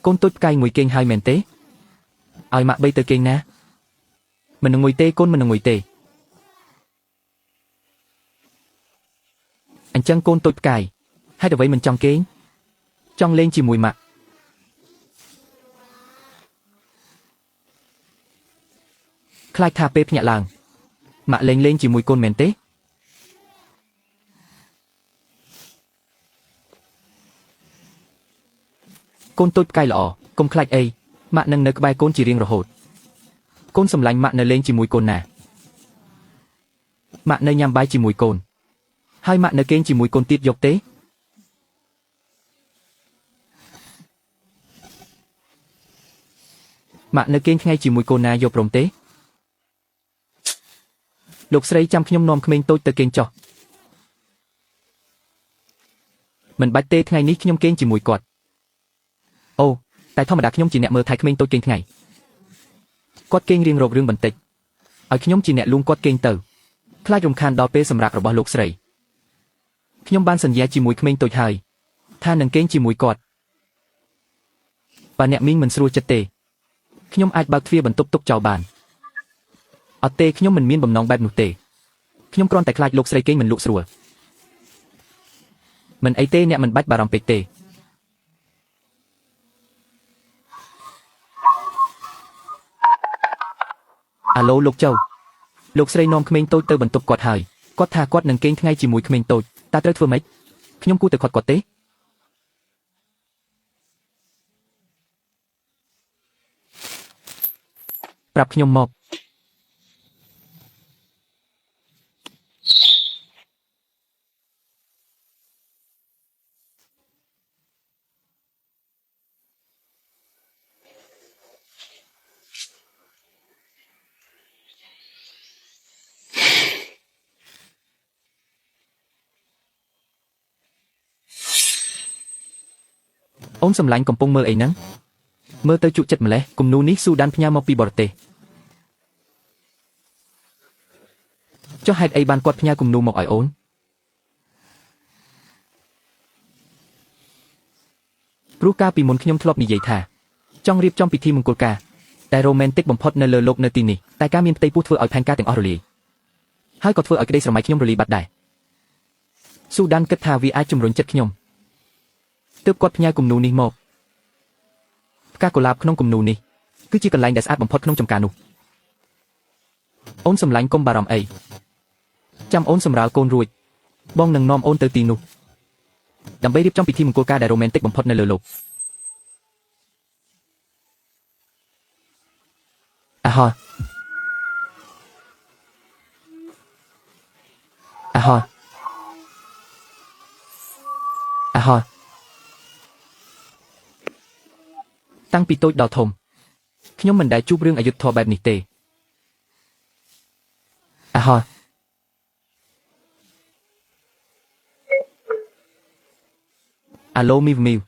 Speaker 1: កូនតូចផ្កាយមួយគេងហើយមែនទេឲ្យម៉ាក់បីទៅគេងណាមិនងងុយទេកូនមិនងងុយទេអញ្ចឹងកូនតូចផ្កាយហេតុអ្វីមិនចង់គេងចង់លេងជាមួយម៉ាក់ខ្លាចថាពេលភ្ញាក់ឡើងម៉ាក់លេងជាមួយកូនមែនទេកូនតូចផ្កាយល្អកុំខ្លាចអីម៉ាក់នឹងនៅក្បែរកូនជារៀងរហូតកូនសម្លាញ់ម៉ាក់នៅលេងជាមួយកូនណាម៉ាក់នៅញ៉ាំបាយជាមួយកូនហើយម៉ាក់នៅគេងជាមួយកូនទៀតយកទេម៉ាក់នៅគេងថ្ងៃជាមួយកូនណាយកព្រមទេលោកស្រីចាំខ្ញុំនាំក្មេងតូចទៅគេងចុះមិនបាច់ទេថ្ងៃនេះខ្ញុំគេងជាមួយគាត់ តែធម្មតាខ្ញុំជាអ្នកមើលថែក្មេងតូចគេងថ្ងៃគាត់គេងរៀងរករឿងបន្តិចឲ្យខ្ញុំជាអ្នកលួងគាត់គេងទៅខ្លាចរំខានដល់ពេលសម្រាករបស់លោកស្រីខ្ញុំបានសន្យាជាមួយក្មេងតូចហើយថានឹងគេងជាមួយគាត់បើអ្នកមីងមិនស្រួលចិត្តទេខ្ញុំអាចបើកទ្វារបន្ទប់ទុកចោលបានអត់ទេខ្ញុំមិនមានបំណងបែបនោះទេខ្ញុំគ្រាន់តែខ្លាចលោកស្រីគេងមិនលក់ស្រួលមិនអីទេអ្នកមិនបាច់បារម្ភពេកទេអាឡូលោកចៅលោកស្រីនាំក្មេងតូចទៅបន្ទប់គាត់ហើយគាត់ថាគាត់នឹងគេងថ្ងៃជាមួយក្មេងតូចតើត្រូវធ្វើម៉េចខ្ញុំគួរទៅខត់គាត់ទេប្រាប់ខ្ញុំមកអូនសំឡាញ់កំពុងមើលអីហ្នឹងមើលទៅជក់ចិត្តម្លេះគំនូនេះស៊ូដានផ្ញើមកពីបរទេសចុះហេតុអីបានគាត់ផ្ញើគំនូមកឲ្យអូនព្រោះកាលពីមុនខ្ញុំធ្លាប់និយាយថាចង់រៀបចំពិធីមង្គលការតែរ៉ូមែនទិកបំផុតនៅលើលោកនៅទីនេះតែការមានផ្ទៃពោះធ្វើឲ្យផែនការទាំងអស់រលាយហើយក៏ធ្វើឲ្យក្តីស្រមៃខ្ញុំរលាយបាត់ដែរស៊ូដានគិតថាវាអាចជំរុញចិត្តខ្ញុំទើបគាត់ផ្ញើគំនូនេះមកផ្កាកុលាបក្នុងគំនូនេះគឺជាកន្លែងដែលស្អាតបំផុតក្នុងចំការនោះអូនសំឡាញ់កុំបារម្ភអីចាំអូនសម្រាលកូនរួចបងនឹងនាំអូនទៅទីនោះដើម្បីរៀបចំពិធីមង្គលការដែលរ៉ូមែនទិកបំផុតនៅលើលោកអាហោអាហោអាហោតាំងពីតូចដល់ធំខ្ញុំមិនដែលជួបរឿងអយុត្តិធម៌បែបនេះទេអាហោអាឡូមីវមីវ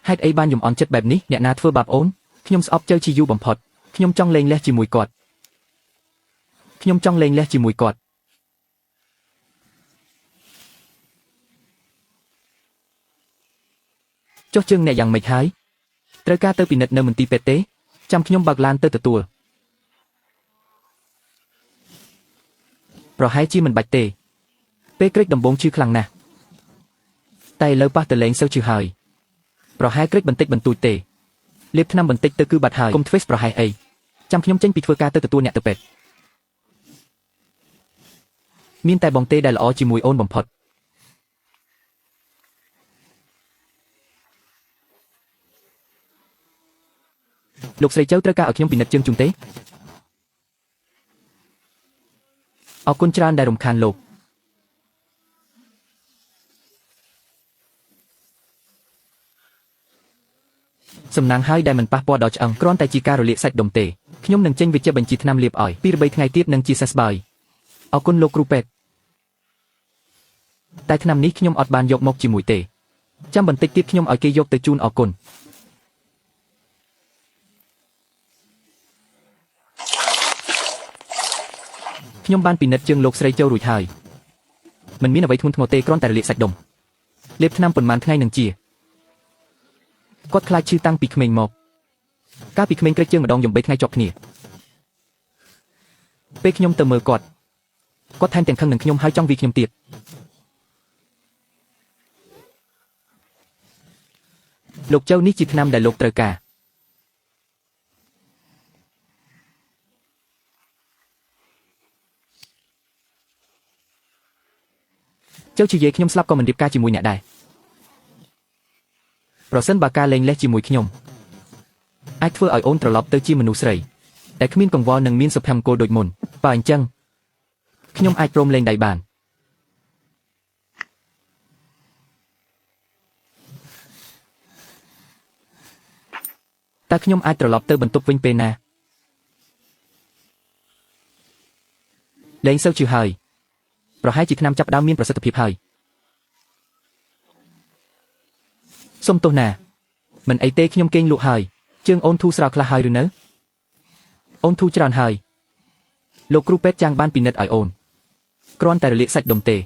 Speaker 1: ហេតុអីបានយំអន់ចិត្តបែបនេះអ្នកណាធ្វើបាបអូនខ្ញុំស្អប់ជើជាយូរបំផុតខ្ញុំចង់លេងលះជាមួយគាត់ខ្ញុំចង់លេងលះជាមួយគាត់ចុះជើងអ្នកយ៉ាងម៉េចហើយត្រូវការទៅពិនិត្យនៅមន្ទីរពេទ្យទេចាំខ្ញុំបើកឡានទៅទទួលប្រហែលជាមិនបាច់ទេពេលក្រិចដំបងឈឺខ្លាំងណាស់តែឥឡូវប៉ះទៅលេងសូវឈឺហើយប្រហែលក្រិចបន្តិចបន្តួចទេលាបថ្នាំបន្តិចទៅគឺបាត់ហើយកុំធ្វេសប្រហែលអីចាំខ្ញុំចេញពីធ្វើការទៅទទួលអ្នកទៅពេទ្យមានតែបងទេដែលល្អជាមួយអូនបំផុតលោកស្រីចៅត្រូវការឲ្យខ្ញុំពិនិត្យជើងជុំទេអរគុណច្រើនដែលរំខានលោកសំណាងហើយដែលមិនប៉ះពាល់ដល់ឆ្អឹងគ្រាន់តែជាការរលាកសាច់ដុំទេខ្ញុំនឹងចេញវិជ្ជបញ្ជីថ្នាំលាបឲ្យ2 3ថ្ងៃទៀតនឹងជាសះស្បើយអរគុណលោកគ្រូពេទ្យតែថ្នាំនេះខ្ញុំអត់បានយកមកជាមួយទេចាំបន្តិចទៀតខ្ញុំឲ្យគេយកទៅជូនអរគុណខ្ញុំបានពិនិត្យជើងលោកស្រីចូលរួចហើយមិនមានអ្វីធ្ងន់ធ្ងរទេគ្រាន់តែរលាកសាច់ដុំលាបថ្នាំប៉ុន្មានថ្ងៃនឹងជាគាត់ខ្លាចឈឺតាំងពីក្មេងមកកាលពីក្មេងក្រិចជើងម្ដងយំ3ថ្ងៃជាប់គ្នាពេលខ្ញុំទៅមើលគាត់គាត់ថែមទាំងខឹងនឹងខ្ញុំហើយចង់វាយខ្ញុំទៀតលោកចៅនេះជាថ្នាំដែលលោកត្រូវការចៅជាយាយខ្ញុំស្លាប់ក៏មិនរៀបការជាមួយអ្នកដែរប្រសិនបើការលេងលេះជាមួយខ្ញុំអាចធ្វើឲ្យអូនត្រឡប់ទៅជាមនុស្សស្រីតែគ្មានកង្វល់នឹងមានសុភមង្គលដូចមុនបើអញ្ចឹងខ្ញុំអាចព្រមលេងដៃបានតើខ្ញុំអាចត្រឡប់ទៅបន្ទប់វិញពេលណាលេងសូវជឿហើយប្រហែលជាថ្នាំចាប់ផ្ដើមមានប្រសិទ្ធភាពហើយសូមទោសណា មិនអីទេខ្ញុំគេងលក់ហើយជើងអូនធូរស្រាលខ្លះហើយឬនៅអូនធូរច្រើនហើយលោកគ្រូពេទ្យចាំងបានពិនិត្យឲ្យអូនគ្រាន់តែរលាកសាច់ដុំទេ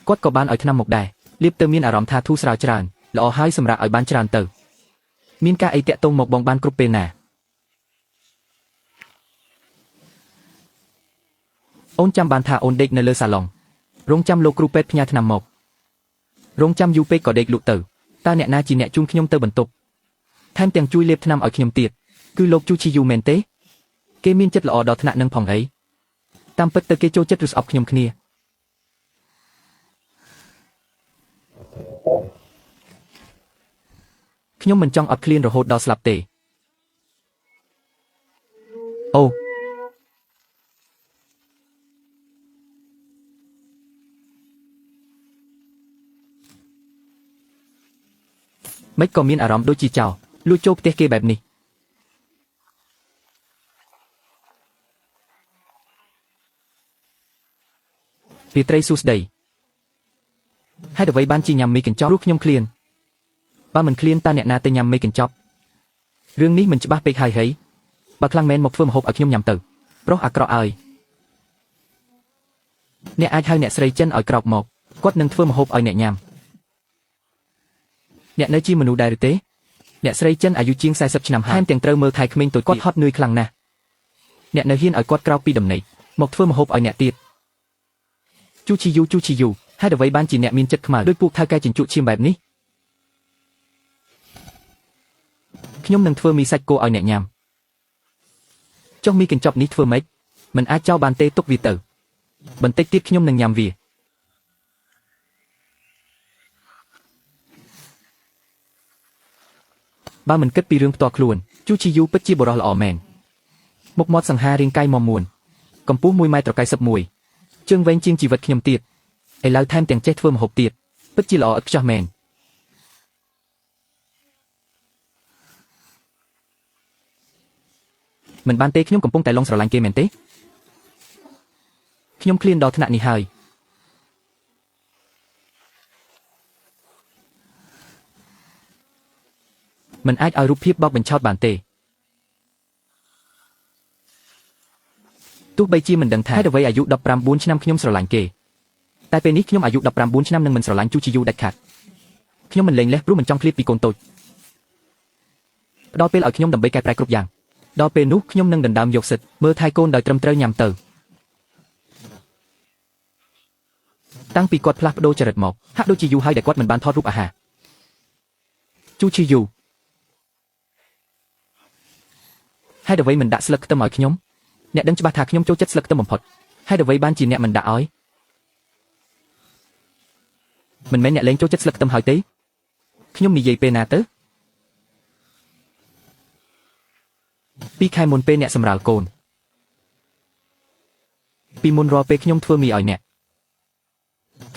Speaker 1: គាត់ក៏បានឲ្យថ្នាំមកដែរលាបទៅមានអារម្មណ៍ថាធូរស្រាលច្រើនល្អហើយសម្រាប់ឲ្យបានច្រើនទៅមានការអីតាក់ទងមកបងបានគ្រប់ពេលណាអូនចាំបានថាអូនដេកនៅលើសាឡុងរងចាំលោកគ្រូពេទ្យផ្ញើថ្នាំមករងចាំយូរពេកក៏ដេកលក់ទៅតើអ្នកណាជាអ្នកជូនខ្ញុំទៅបន្ទប់ថែមទាំងជួយលាបថ្នាំឲ្យខ្ញុំទៀតគឺលោកជូឈីយូមែនទេគេមានចិត្តល្អដល់ថ្នាក់នឹងផងអីតាមពិតទៅគេចូលចិត្តឬស្អប់ខ្ញុំគ្នាខ្ញុំមិនចង់អត់ឃ្លានរហូតដល់ស្លាប់ទេអូមិនក៏មានអារម្មណ៍ដូចជាចោរលួចចូលផ្ទះគេបែបនេះពីត្រីសួស្តីហេតុអ្វីបានជាញ៉ាំមីកញ្ចប់ព្រោះខ្ញុំឃ្លានបើមិនឃ្លានតើអ្នកណាទៅញ៉ាំមីកញ្ចប់រឿងនេះមិនច្បាស់ពេកហើយហីបើខ្លាំងមែនមកធ្វើម្ហូបឲ្យខ្ញុំញ៉ាំទៅប្រុសអាក្រក់អើយអ្នកអាចហៅអ្នកស្រីចិនឲ្យក្រោកមកគាត់នឹងធ្វើម្ហូបឲ្យអ្នកញ៉ាំអ្នកនៅជាមនុស្សដែរឬទេអ្នកស្រីចិនអាយុជាង40ឆ្នាំហើយថែមទាំងត្រូវមើលថែក្មេងតូចគាត់ហត់នឿយខ្លាំងណាស់អ្នកនៅហ៊ានឲ្យគាត់ក្រោកពីដំណេកមកធ្វើម្ហូបឲ្យអ្នកទៀតជូឈីយូជូឈីយូហេតុអ្វីបានជាអ្នកមានចិត្តខ្មៅដូចពួកថៅកែជញ្ជក់ឈាមបែបនេះខ្ញុំនឹងធ្វើមីសាច់គោឲ្យអ្នកញ៉ាំចុះមីកញ្ចប់នេះធ្វើម៉េចមិនអាចចោលបានទេទុកវាទៅបន្តិចទៀតខ្ញុំនឹងញ៉ាំវាបើមិនគិតពីរឿងផ្ទាល់ខ្លួនជូឈីយូពិតជាបុរសល្អមែនមុខមាត់សង្ហារាងកាយមាំមួនកម្ពស់1.91ម៉ែត្រជើងវែងជាងជីវិតខ្ញុំទៀតឥឡូវថែមទាំងចេះធ្វើម្ហូបទៀតពិតជាល្អឥតខ្ចោះមែនមិនបានទេខ្ញុំកំពុងតែឡងស្រឡាញ់គេមែនទេខ្ញុំឃ្លានដល់ថ្នាក់នេះហើយមិនអាចឲ្យរូបភាពបោកបញ្ឆោតបានទេទោះបីជាមិនដឹងថាហេតុអ្វីអាយុ19ឆ្នាំខ្ញុំស្រឡាញ់គេតែពេលនេះខ្ញុំអាយុ19ឆ្នាំនឹងមិនស្រឡាញ់ជូជីយូដាច់ខាតខ្ញុំមិនលេងលេះព្រោះមិនចង់ឃ្លាតពីកូនតូចផ្ដល់ពេលឲ្យខ្ញុំដើម្បីកែប្រែគ្រប់យ៉ាងដល់ពេលនោះខ្ញុំនឹងដណ្ដើមយកសិទ្ធិមើលថែកូនដោយត្រឹមត្រូវញ៉ាំទៅតាំងពីគាត់ផ្លាស់ប្ដូរចរិតមកហាក់ដូចជាយូរហើយដែលគាត់មិនបានថតរូបអាហារជូឈីយូហេតុអ្វីមិនដាក់ស្លឹកខ្ទឹមឲ្យខ្ញុំអ្នកដឹងច្បាស់ថាខ្ញុំចូលចិត្តស្លឹកខ្ទឹមបំផុតហេតុអ្វីបានជាអ្នកមិនដាក់ឲ្យមិនមែនអ្នកលែងចូលចិត្តស្លឹកខ្ទឹមហើយទេខ្ញុំនិយាយពេលណាទៅ2ខែមុនពេលអ្នកសម្រាលកូនពីមុនរាល់ពេលខ្ញុំធ្វើមីឲ្យអ្នក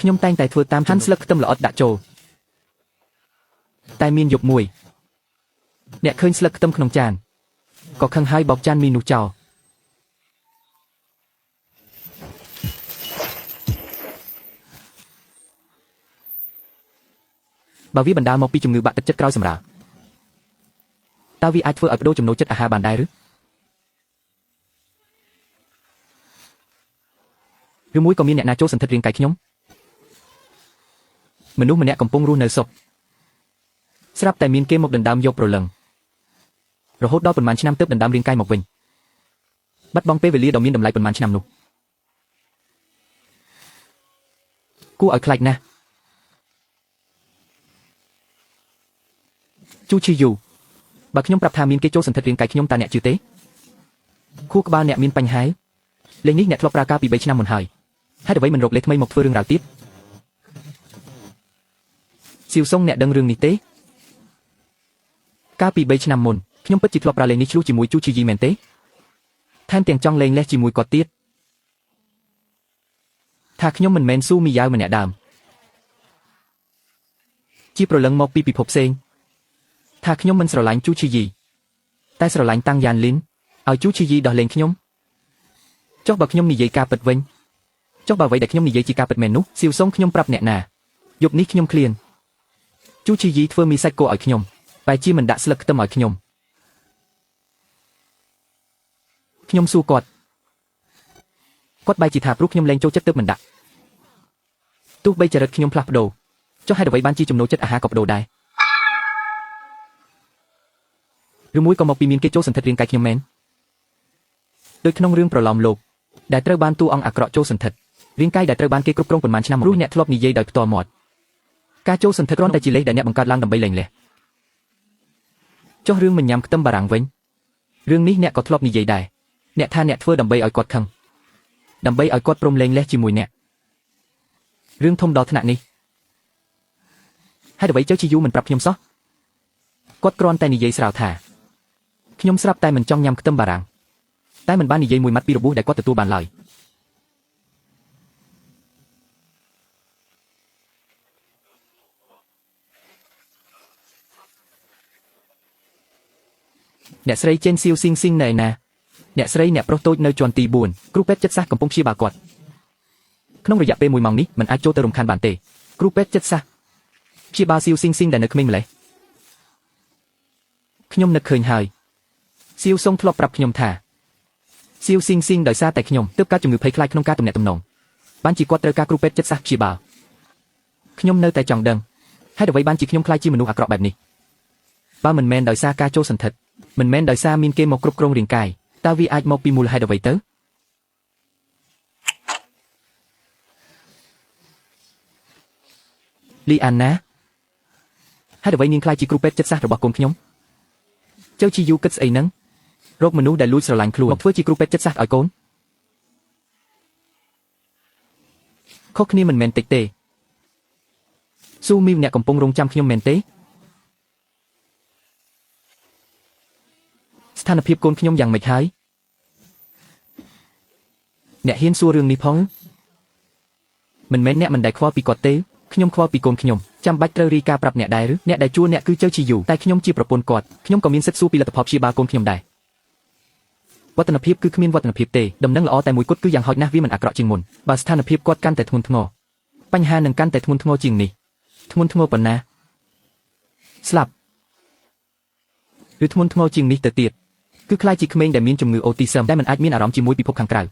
Speaker 1: ខ្ញុំតែងតែធ្វើតាមហាន់ស្លឹកខ្ទឹមល្អិតដាក់ចូលតែមានយប់មួយអ្នកឃើញស្លឹកខ្ទឹមក្នុងចានក៏ខឹងហើយបោកចានមីនោះចោលបើវាបណ្ដាលមកពីជំងឺបាក់ទឹកចិត្តក្រោយសម្រាលតើវាអាចធ្វើឲ្យបដូរចំណូលចិត្តអាហារបានដែរឬមួយក៏មានអ្នកណាចូលសន្ធិដ្ឋរាងកាយខ្ញុំមនុស្សម្នាក់កំពុងរស់នៅសុខស្រាប់តែមានគេមកដណ្ដើមយកព្រលឹងរហូតដល់ប៉ុន្មានឆ្នាំទើបដណ្ដើមរាងកាយមកវិញបាត់បង់ពេលវេលាដ៏មានតម្លៃប៉ុន្មានឆ្នាំនោះគួរឲ្យខ្លាចណាស់ជូឈីយូបើខ្ញុំប្រាប់ថាមានគេចូលសន្ធិដ្ឋរាងកាយខ្ញុំតើអ្នកជឿទេខួរក្បាលអ្នកមានបញ្ហាលេងនេះអ្នកធ្លាប់ប្រើការពី3ឆ្នាំមុនហើយហេតុអ្វីមិនរកលេសថ្មីមកធ្វើរឿងរ៉ាវទៀតសៀវសុងអ្នកដឹងរឿងនេះទេកាលពី3ឆ្នាំមុនខ្ញុំពិតជាធ្លាប់ប្រើលេងនេះឆ្លោះជាមួយជូឈីយីមែនទេថែមទាំងចង់លេងលេសជាមួយគាត់ទៀតថាខ្ញុំមិនមែនស៊ូមីយ៉ាវម្នាក់ដើមជាប្រលឹងមកពីពិភពផ្សេងថាខ្ញុំមិនស្រឡាញ់ជូឈីយីតែស្រឡាញ់តាំងយ៉ានលីនឲ្យជូឈីយីដោះលែងខ្ញុំចុះបើខ្ញុំនិយាយការពិតវិញចុះបើអ្វីដែលខ្ញុំនិយាយជាការពិតមែននោះសៀវសុងខ្ញុំប្រាប់អ្នកណាយប់នេះខ្ញុំឃ្លានជូឈីយីធ្វើមីសាច់គោឲ្យខ្ញុំ បែរជាមិនដាក់ស្លឹកខ្ទឹមឲ្យខ្ញុំខ្ញុំសួរគាត់គាត់បែរជាថាព្រោះខ្ញុំលែងចូលចិត្តទើបមិនដាក់ទោះបីចរិតខ្ញុំផ្លាស់ប្ដូរចុះហេតុអ្វីបានជាចំណូលចិត្តអាហារក៏ប្ដូរដែរឬមួយក៏មកពីមានគេចូលសន្ធិដ្ឋរាងកាយខ្ញុំមែនដូចក្នុងរឿងប្រឡំលោកដែលត្រូវបានតួអង្គអាក្រក់ចូលសន្ធិដ្ឋរាងកាយដែលត្រូវបានគេគ្រប់គ្រងប៉ុន្មានឆ្នាំមកព្រោះអ្នកធ្លាប់និយាយដោយផ្ទាល់មាត់ការចូលសន្ធិដ្ឋគ្រាន់តែជាលេសដែលអ្នកបង្កើតឡើងដើម្បីលែងលះចុះរឿងមិនញ៉ាំខ្ទឹមបារាំងវិញរឿងនេះអ្នកក៏ធ្លាប់និយាយដែរអ្នកថាអ្នកធ្វើដើម្បីឲ្យគាត់ខឹងដើម្បីឲ្យគាត់ព្រមលែងលះជាមួយអ្នករឿងធំដល់ថ្នាក់នេះហេតុអ្វីចៅជាយូមិនប្រាប់ខ្ញុំសោះគាត់គ្រាន់តែនិយាយស្រាវថាខ្ញុំស្រាប់តែមិនចង់ញ៉ាំខ្ទឹមបារាំងតែមិនបាននិយាយមួយម៉ាត់ពីរបួសដែលគាត់ទទួលបានឡើយអ្នកស្រីចេនសៀវស៊ីងស៊ីងនៅឯណាអ្នកស្រីអ្នកប្រុសតូចនៅជាន់ទី4គ្រូពេទ្យចិត្តសាស្ត្រកំពុងព្យាបាលគាត់ក្នុងរយៈពេល1ម៉ោងនេះមិនអាចចូលទៅរំខានបានទេគ្រូពេទ្យចិត្តសាស្ត្រព្យាបាលសៀវស៊ីងស៊ីងដែលនៅក្មេងម្លេះខ្ញុំនឹកឃើញហើយសៀវសុងធ្លាប់ប្រាប់ខ្ញុំថាសៀវស៊ីងស៊ីងដោយសារតែខ្ញុំទើបកើតជំងឺភ័យខ្លាចក្នុងការទំនាក់ទំនងបានជាគាត់ត្រូវការគ្រូពេទ្យចិត្តសាស្ត្រព្យាបាលខ្ញុំនៅតែចង់ដឹងហេតុអ្វីបានជាខ្ញុំខ្លាចជាមនុស្សអាក្រក់បែបនេះបើមិនមែនដោយសារការចូលសន្ធិដ្ឋមិនមែនដោយសារមានគេមកគ្រប់គ្រងរាងកាយតើវាអាចមកពីមូលហេតុអ្វីទៅលីអានណាហេតុអ្វីនាងខ្លាចជាគ្រូពេទ្យចិត្តសាស្ត្ររបស់កូនខ្ញុំចៅជីយូគិតស្អីហ្នឹងរកមនុស្សដែលលួចស្រឡាញ់ខ្លួនមកធ្វើជាគ្រូពេទ្យចិត្តសាស្ត្រឲ្យកូនខុសគ្នាមិនមែនតិចទេស៊ូមីវអ្នកកំពុងរងចាំខ្ញុំមែនទេស្ថានភាពកូនខ្ញុំយ៉ាងម៉េចហើយអ្នកហ៊ានសួររឿងនេះផងមិនមែនអ្នកមិនដែលខ្វល់ពីគាត់ទេខ្ញុំខ្វល់ពីកូនខ្ញុំចាំបាច់ត្រូវរាយការណ៍ប្រាប់អ្នកដែរឬអ្នកដែលជួលអ្នកគឺចៅជីយូតែខ្ញុំជាប្រពន្ធគាត់ខ្ញុំក៏មានសិទ្ធិសួរពីលទ្ធផលព្យាបាលកូនខ្ញុំដែរវឌ្ឍនភាពគឺគ្មានវឌ្ឍនភាពទេដំណឹងល្អតែមួយគត់គឺយ៉ាងហោចណាស់វាមិនអាក្រក់ជាងមុនបើស្ថានភាពគាត់កាន់តែធ្ងន់ធ្ងរបញ្ហានឹងកាន់តែធ្ងន់ធ្ងរជាងនេះធ្ងន់ធ្ងរប៉ុណ្ណាស្លាប់ឬធ្ងន់ធ្ងរជាងនេះទៅទៀតគឺខ្លាចជាក្មេងដែលមានជំងឺអូទីសឹមដែលមិនអាចមានអារម្មណ៍ជាមួយពិភពខាងក្រៅ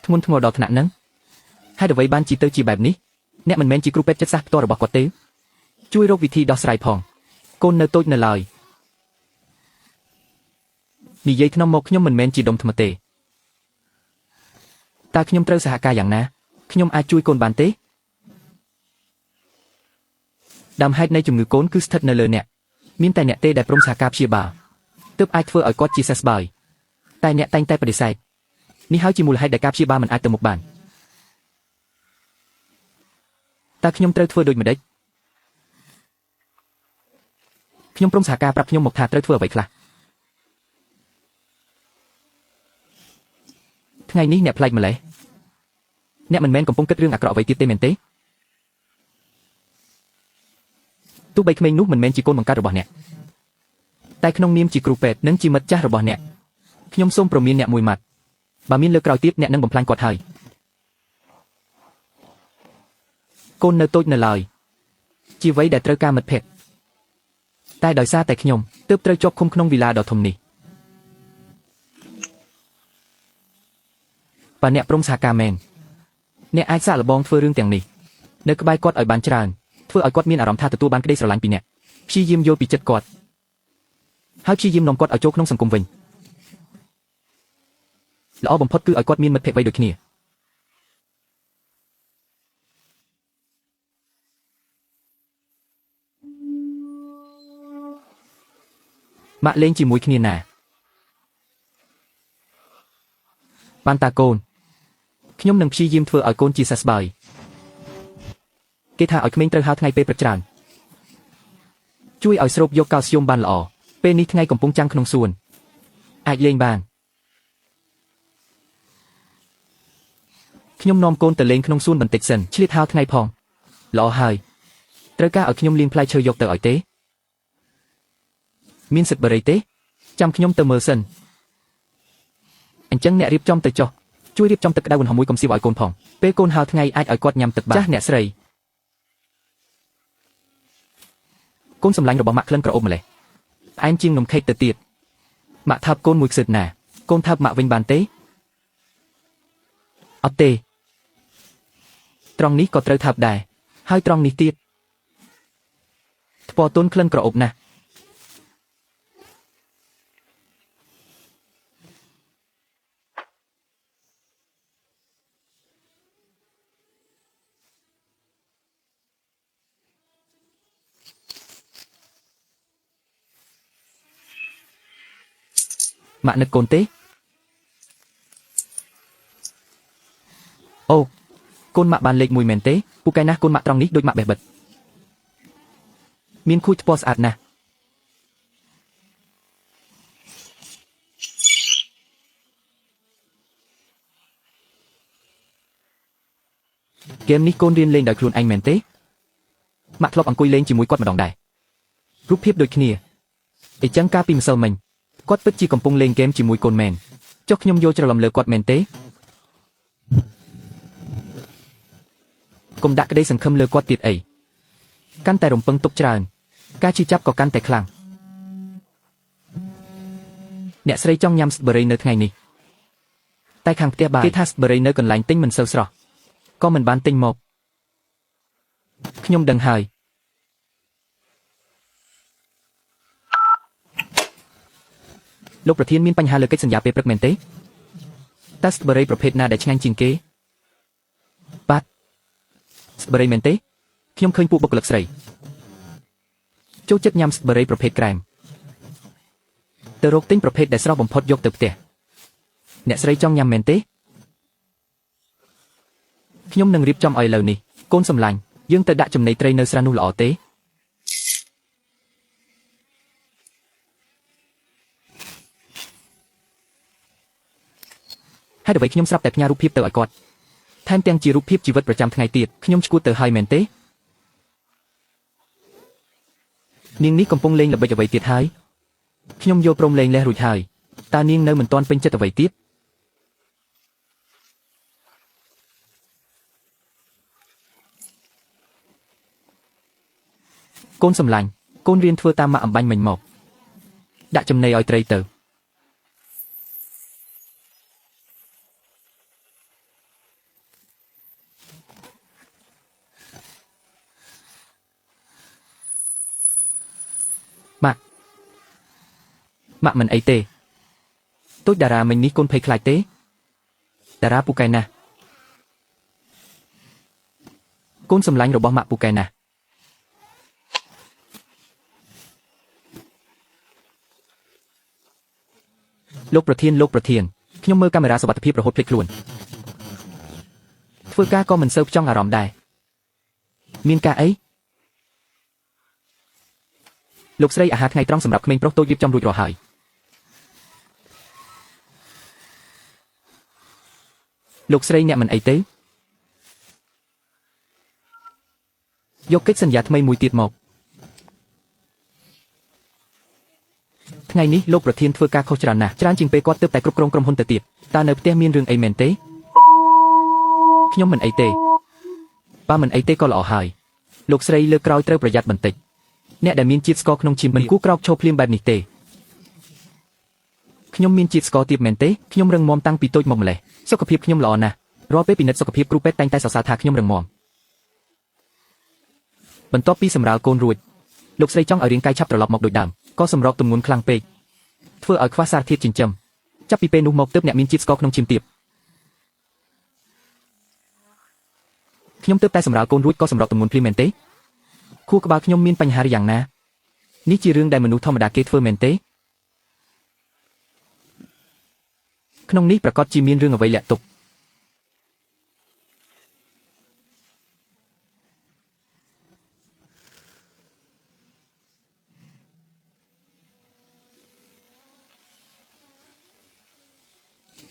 Speaker 1: ធ្ងន់ធ្ងរដល់ថ្នាក់ហ្នឹងហេតុអ្វីបានជាទៅជាបែបនេះអ្នកមិនមែនជាគ្រូពេទ្យចិត្តសាស្ត្រផ្ទាល់របស់គាត់ទេជួយរកវិធីដោះស្រាយផងកូននៅតូចនៅឡើយនិយាយក្នុងមកខ្ញុំមិនមែនជាដុំថ្មទេតើខ្ញុំត្រូវសហការយ៉ាងណាខ្ញុំអាចជួយកូនបានទេដើមហេតុនៃជំងឺកូនគឺស្ថិតនៅលើអ្នកមានតែអ្នកទេដែលព្រមសហការព្យាបាលទើបអាចធ្វើឲ្យគាត់ជាសះស្បើយតែអ្នកតែងតែបដិសេធនេះហើយជាមូលហេតុដែលការព្យាបាលមិនអាចទៅមុខបានតើខ្ញុំត្រូវធ្វើដូចម្តេចខ្ញុំព្រមសហការប្រាប់ខ្ញុំមកថាត្រូវធ្វើអ្វីខ្លះថ្ងៃនេះអ្នកប្លែកម្លេះអ្នកមិនមែនកំពុងគិតរឿងអាក្រក់អ្វីទៀតទេមែនទេទោះបីក្មេងនោះមិនមែនជាកូនបង្កើតរបស់អ្នកតែក្នុងនាមជាគ្រូពេទ្យនិងជាមិត្តចាស់របស់អ្នកខ្ញុំសូមព្រមានអ្នកមួយម៉ាត់បើមានលើកក្រោយទៀតអ្នកនឹងបំផ្លាញគាត់ហើយកូននៅតូចនៅឡើយជាអ្វីដែលត្រូវការមិត្តភក្តិតែដោយសារតែខ្ញុំទើបត្រូវជាប់ឃុំក្នុងវីឡាដ៏ធំនេះបើអ្នកព្រមសហការមែនអ្នកអាចសាកល្បងធ្វើរឿងទាំងនេះនៅក្បែរគាត់ឲ្យបានច្រើនធ្វើឲ្យគាត់មានអារម្មណ៍ថាទទួលបានក្តីស្រឡាញ់ពីអ្នកព្យាយាមយល់ពីចិត្តគាត់ហើយព្យាយាមនាំគាត់ឲ្យចូលក្នុងសង្គមវិញល្អបំផុតគឺឲ្យគាត់មានមិត្តភក្តិវ័យដូចគ្នាម៉ាក់លេងជាមួយគ្នាណាបានតាកូនខ្ញុំនឹងព្យាយាមធ្វើឲ្យកូនជាសះស្បើយគេថាឲ្យក្មេងត្រូវហៅថ្ងៃពេលព្រឹកច្រើនជួយឲ្យស្រូបយកកាល់ស្យូមបានល្អពេលនេះថ្ងៃកំពុងចាំងក្នុងសួនអាចលេងបានខ្ញុំនាំកូនទៅលេងក្នុងសួនបន្តិចសិនឆ្លៀតហៅថ្ងៃផងល្អហើយត្រូវការឲ្យខ្ញុំលាងផ្លែឈើយកទៅឲ្យទេមានសិទ្ធិបរិយទេចាំខ្ញុំទៅមើលសិនអញ្ចឹងអ្នករៀបចំទៅចុះជួយរៀបចំទឹកក្តៅឧណ្ហមួយកុំសៀវឲ្យកូនផងពេលកូនហៅថ្ងៃអាចឲ្យគាត់ញ៉ាំទឹកបានចាស់អ្នកស្រី កូនសម្លាញ់របស់ម៉ាក់ក្លិនក្រអូបម្លេះផ្អែមជាងនំខេកទៅទៀតម៉ាក់ថើបកូនមួយខ្សឹតណាកូនថើបម៉ាក់វិញបានទេអត់ទេត្រង់នេះក៏ត្រូវថើបដែរហើយត្រង់នេះទៀតថ្ពទុនក្លិនក្រអូបណាស់ម៉ាក់នឹកកូនទេអូកូនម៉ាក់បានលេខ1មែនទេពូកែណាស់កូនម៉ាក់ត្រង់នេះដូចម៉ាក់បេះបិទមានខួចថ្ពស្អាតណាស់ហ្គេមនេះកូនរៀនលេងដោយខ្លួនឯងមែនទេម៉ាក់ធ្លាប់អង្គុយលេងជាមួយគាត់ម្ដងដែររូបភាពដូចគ្នាអីចឹងកាលពីម្សិលមិញគាត់ពិតជាកំពុងលេងហ្គេមជាមួយកូនមែនចុះខ្ញុំយល់ច្រឡំលើគាត់មែនទេកុំដាក់ក្តីសង្ឃឹមលើគាត់ទៀតអីកាន់តែរំពឹងទុកច្រើនការឈឺចាប់ក៏កាន់តែខ្លាំងអ្នកស្រីចង់ញ៉ាំស្ទ្របឺរីនៅថ្ងៃនេះតែខាងផ្ទះបាយគេថាស្ទ្របឺរីនៅកន្លែងទិញមិនសូវស្រស់ក៏មិនបានទិញមកខ្ញុំដឹងហើយលោកប្រធានមានបញ្ហាលើកិច្ចសន្យាពេលព្រឹកមែនទេតើស្ទ្របឺរីប្រភេទណាដែលឆ្ងាញ់ជាងគេបាទស្ទ្របឺរីមែនទេខ្ញុំឃើញពួកបុគ្គលិកស្រីចូលចិត្តញ៉ាំស្ទ្របឺរីប្រភេទក្រែមទៅរកទិញប្រភេទដែលស្រស់បំផុតយកទៅផ្ទះអ្នកស្រីចង់ញ៉ាំមែនទេខ្ញុំនឹងរៀបចំឲ្យឥឡូវនេះកូនសម្លាញ់យើងទៅដាក់ចំណីត្រីនៅស្រះនោះល្អទេហេតុអ្វីខ្ញុំស្រាប់តែផ្ញើរូបភាពទៅឲ្យគាត់ថែមទាំងជារូបភាពជីវិតប្រចាំថ្ងៃទៀតខ្ញុំឈួតទៅហើយមែនទេនាងនេះកំពុងលេងល្បិចអ្វីទៀតហើយខ្ញុំយល់ព្រមលេងលេះរួចហើយតើនាងនៅមិនទាន់ពេញចិត្តអ្វីទៀតកូនសម្លាញ់កូនរៀនធ្វើតាមម៉ាក់អំបាញ់មិញមកដាក់ចំណីឲ្យត្រីទៅម៉ាក់មិនអីទេទូចតារាមិញនេះកូនភ័យខ្លាចទេតារាពូកែណាស់កូនសម្លាញ់របស់ម៉ាក់ពូកែណាស់លោកប្រធានខ្ញុំមើលកាមេរ៉ាសុវត្ថិភាពរហូតភ្លេចខ្លួនធ្វើការក៏មិនសូវចង់អារម្មណ៍ដែរមានការអីលោកស្រីអាហារថ្ងៃត្រង់សម្រាប់ក្មេងប្រុសតូចរៀបចំរួចរាល់ហើយលោកស្រីអ្នកមិនអីទេយកកិច្ចសន្យាថ្មីមួយទៀតមកថ្ងៃនេះលោកប្រធានធ្វើការខុសច្រើនណាស់ច្រើនជាងពេលគាត់ទើបតែគ្រប់គ្រងក្រុមហ៊ុនទៅទៀតតើនៅផ្ទះមានរឿងអីមែនទេខ្ញុំមិនអីទេបើមិនអីទេក៏ល្អហើយលោកស្រីលើកក្រោយត្រូវប្រយ័ត្នបន្តិចអ្នកដែលមានជាតិស្ករក្នុងឈាមមិនគួរក្រោកឈរភ្លាមបែបនេះទេខ្ញុំមានជាតិស្ករទាបមែនទេខ្ញុំរឹងមាំតាំងពីតូចមកម្លេះសុខភាពខ្ញុំល្អណាស់រាល់ពេលពិនិត្យសុខភាពគ្រូពេទ្យតែងតែសរសើរថាខ្ញុំរឹងមាំបន្ទាប់ពីសម្រាលកូនរួចលោកស្រីចង់ឲ្យរាងកាយឆាប់ត្រឡប់មកដូចដើមក៏សម្របទម្ងន់ខ្លាំងពេកធ្វើឲ្យខ្វះសារធាតុចិញ្ចឹមចាប់ពីពេលនោះមកទើបអ្នកមានជាតិស្ករក្នុងឈាមទាបខ្ញុំទើបតែសម្រាលកូនរួចក៏សម្របទម្ងន់ភ្លាមមែនទេខួរក្បាលខ្ញុំមានបញ្ហាយ៉ាងណានេះជារឿងដែលមនុស្សធម្មតាគេធ្វើមែនទេក្នុងនេះប្រកាសជាមានរឿងអ្វីលាក់ទុក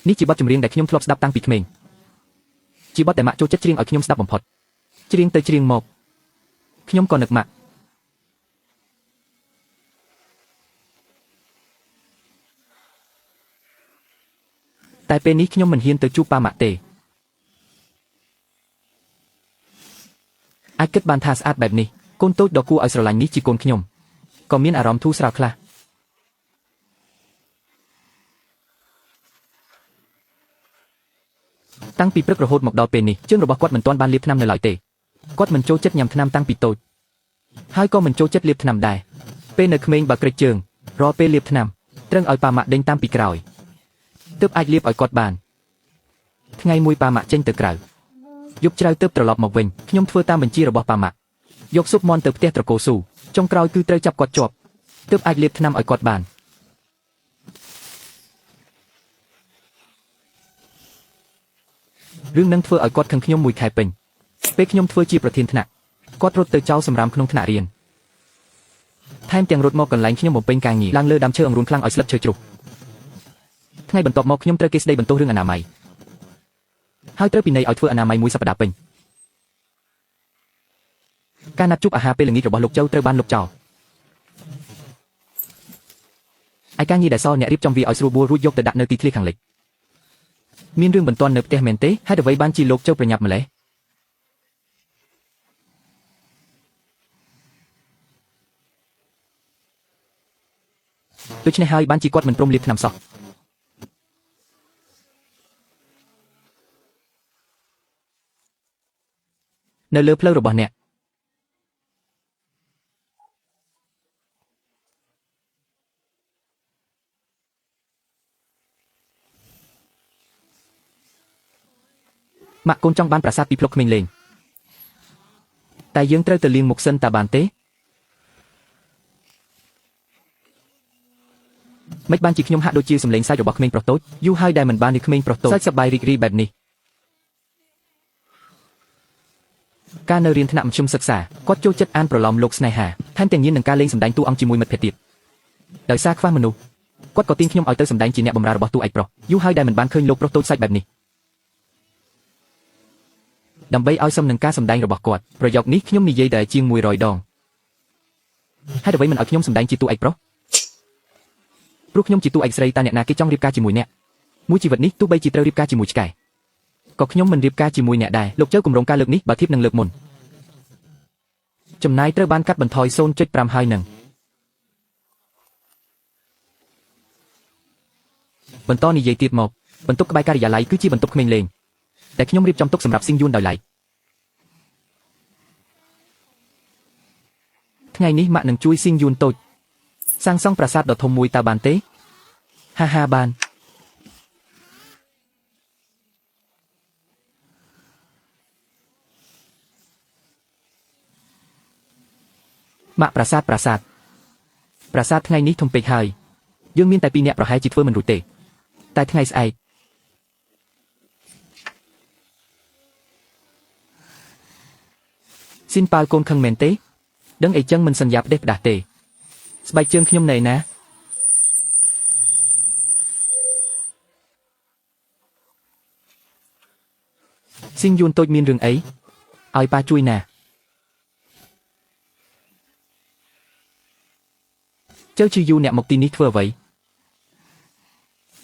Speaker 1: នេះជាបទចម្រៀងដែលខ្ញុំធ្លាប់ស្ដាប់តាំងពីក្មេងជាបទដែលម៉ាក់ចូលចិត្តច្រៀងឲ្យខ្ញុំស្ដាប់បំផុតច្រៀងទៅច្រៀងមកខ្ញុំក៏នឹកម៉ាក់តែពេលនេះខ្ញុំមិនហ៊ានទៅជួបប៉ាម៉ាក់ទេអាចគិតបានថាស្អាតបែបនេះកូនតូចដ៏គួរឲ្យស្រឡាញ់នេះជាកូនខ្ញុំ ក៏មានអារម្មណ៍ធូរស្រាលខ្លះតាំងពីព្រឹករហូតមកដល់ពេលនេះជើងរបស់គាត់មិនទាន់បានលាបថ្នាំនៅឡើយទេគាត់មិនចូលចិត្តញ៉ាំថ្នាំតាំងពីតូចហើយក៏មិនចូលចិត្តលាបថ្នាំដែរពេលនៅក្មេងបើក្រិចជើងរាល់ពេលលាបថ្នាំត្រូវឲ្យប៉ាម៉ាក់ដេញតាមពីក្រោយទើបអាចលាបឲ្យគាត់បានថ្ងៃមួយប៉ាម៉ាក់ចេញទៅក្រៅយប់ជ្រៅទើបត្រឡប់មកវិញខ្ញុំធ្វើតាមបញ្ជារបស់ប៉ាម៉ាក់យកស៊ុបមាន់ទៅផ្ទះត្រកូលស៊ូចុងក្រោយគឺត្រូវចាប់គាត់ជាប់ទើបអាចលាបថ្នាំឲ្យគាត់បានរឿងនឹងធ្វើឲ្យគាត់ខឹងខ្ញុំមួយខែពេញពេលខ្ញុំធ្វើជាប្រធានថ្នាក់គាត់រត់ទៅចោលសម្រាមក្នុងថ្នាក់រៀនថែមទាំងរត់មកកន្លែងខ្ញុំបំពេញការងារឡើងលើដើមឈើអង្រួនខ្លាំងឲ្យស្លឹកឈើជ្រុះថ្ងៃបន្ទាប់មកខ្ញុំត្រូវគេស្ដីបន្ទោសរឿងអនាម័យហើយត្រូវពិន័យឲ្យធ្វើអនាម័យមួយសប្តាហ៍ពេញការណាត់ជួបអាហារពេលល្ងាចរបស់លោកចៅត្រូវបានលុបចោលឯការងារដែលសល់អ្នករៀបចំវាឲ្យស្រួលបួលរួចយកទៅដាក់នៅទីធ្លាខាងលិចមានរឿងបន្ទាន់នៅផ្ទះមែនទេហេតុអ្វីបានជាលោកចៅប្រញាប់ម្ល៉េះដូច្នេះហើយបានជាគាត់មិនព្រមលាបថ្នាំសោះនៅលើផ្លូវរបស់អ្នកម៉ាក់កូនចង់បានប្រាសាទពីភ្លុកក្មេងលេងតែយើងត្រូវទៅលាងមុខសិនតើបានទេមិនបានជាខ្ញុំហាក់ដូចជាសម្លេងសើចរបស់ក្មេងប្រុសតូចយូរហើយដែលមិនបាននេះក្មេងប្រុសតូចសើចសប្បាយរីករាយបែបនេះការនៅរៀនថ្នាក់មធ្យមសិក្សាគាត់ចូលចិត្តអានប្រឡំលោកស្នេហាថែមទាំងញៀននឹងការលេងសម្ដែងតួអង្គជាមួយមិត្តភក្តិទៀតដោយសារខ្វះមនុស្សគាត់ក៏ទាញខ្ញុំឲ្យទៅសម្ដែងជាអ្នកបម្រើរបស់តួឯកប្រុសយូរហើយដែលមិនបានឃើញលោកប្រុសតូចសាច់បែបនេះដើម្បីឲ្យសមនឹងការសម្ដែងរបស់គាត់ប្រយោគនេះខ្ញុំនិយាយតែជាង100ដងហេតុអ្វីមិនឲ្យខ្ញុំសម្ដែងជាតួឯកប្រុសព្រោះខ្ញុំជាតួឯកស្រីតើអ្នកណាគេចង់រៀបការជាមួយអ្នកមួយជីវិតនេះទោះបីជាត្រូវរៀបការជាមួយឆ្កែក៏ខ្ញុំមិនរៀបការជាមួយអ្នកដែរលោកចៅគម្រោងការលើកនេះបើធៀបនឹងលើកមុនចំណាយត្រូវបានកាត់បន្ថយ 0.5 ហើយនឹងបន្តនិយាយទៀតមកបន្ទប់ក្បែរការិយាល័យគឺជាបន្ទប់ក្មេងលេងតែខ្ញុំរៀបចំទុកសម្រាប់ស៊ីងយួនដោយឡែកថ្ងៃនេះម៉ាក់នឹងជួយស៊ីងយួនតូចសាងសង់ប្រាសាទដ៏ធំមួយតើបានទេហាហាបានម៉ាក់ប្រាសាទប្រាសាទប្រាសាទថ្ងៃនេះធំពេកហើយយើងមានតែ2នាក់ប្រហែលជាធ្វើមិនរួចទេតែថ្ងៃស្អែកស៊ីនប៉ាល់កូនខឹងមែនទេដឹងអីចឹងមិនសន្យាផ្ដេសផ្ដាស់ទេស្បែកជើងខ្ញុំនៅឯណាស៊ីងយួនតូចមានរឿងអីឲ្យប៉ាជួយណាចៅជាយូអ្នកមកទីនេះធ្វើអ្វី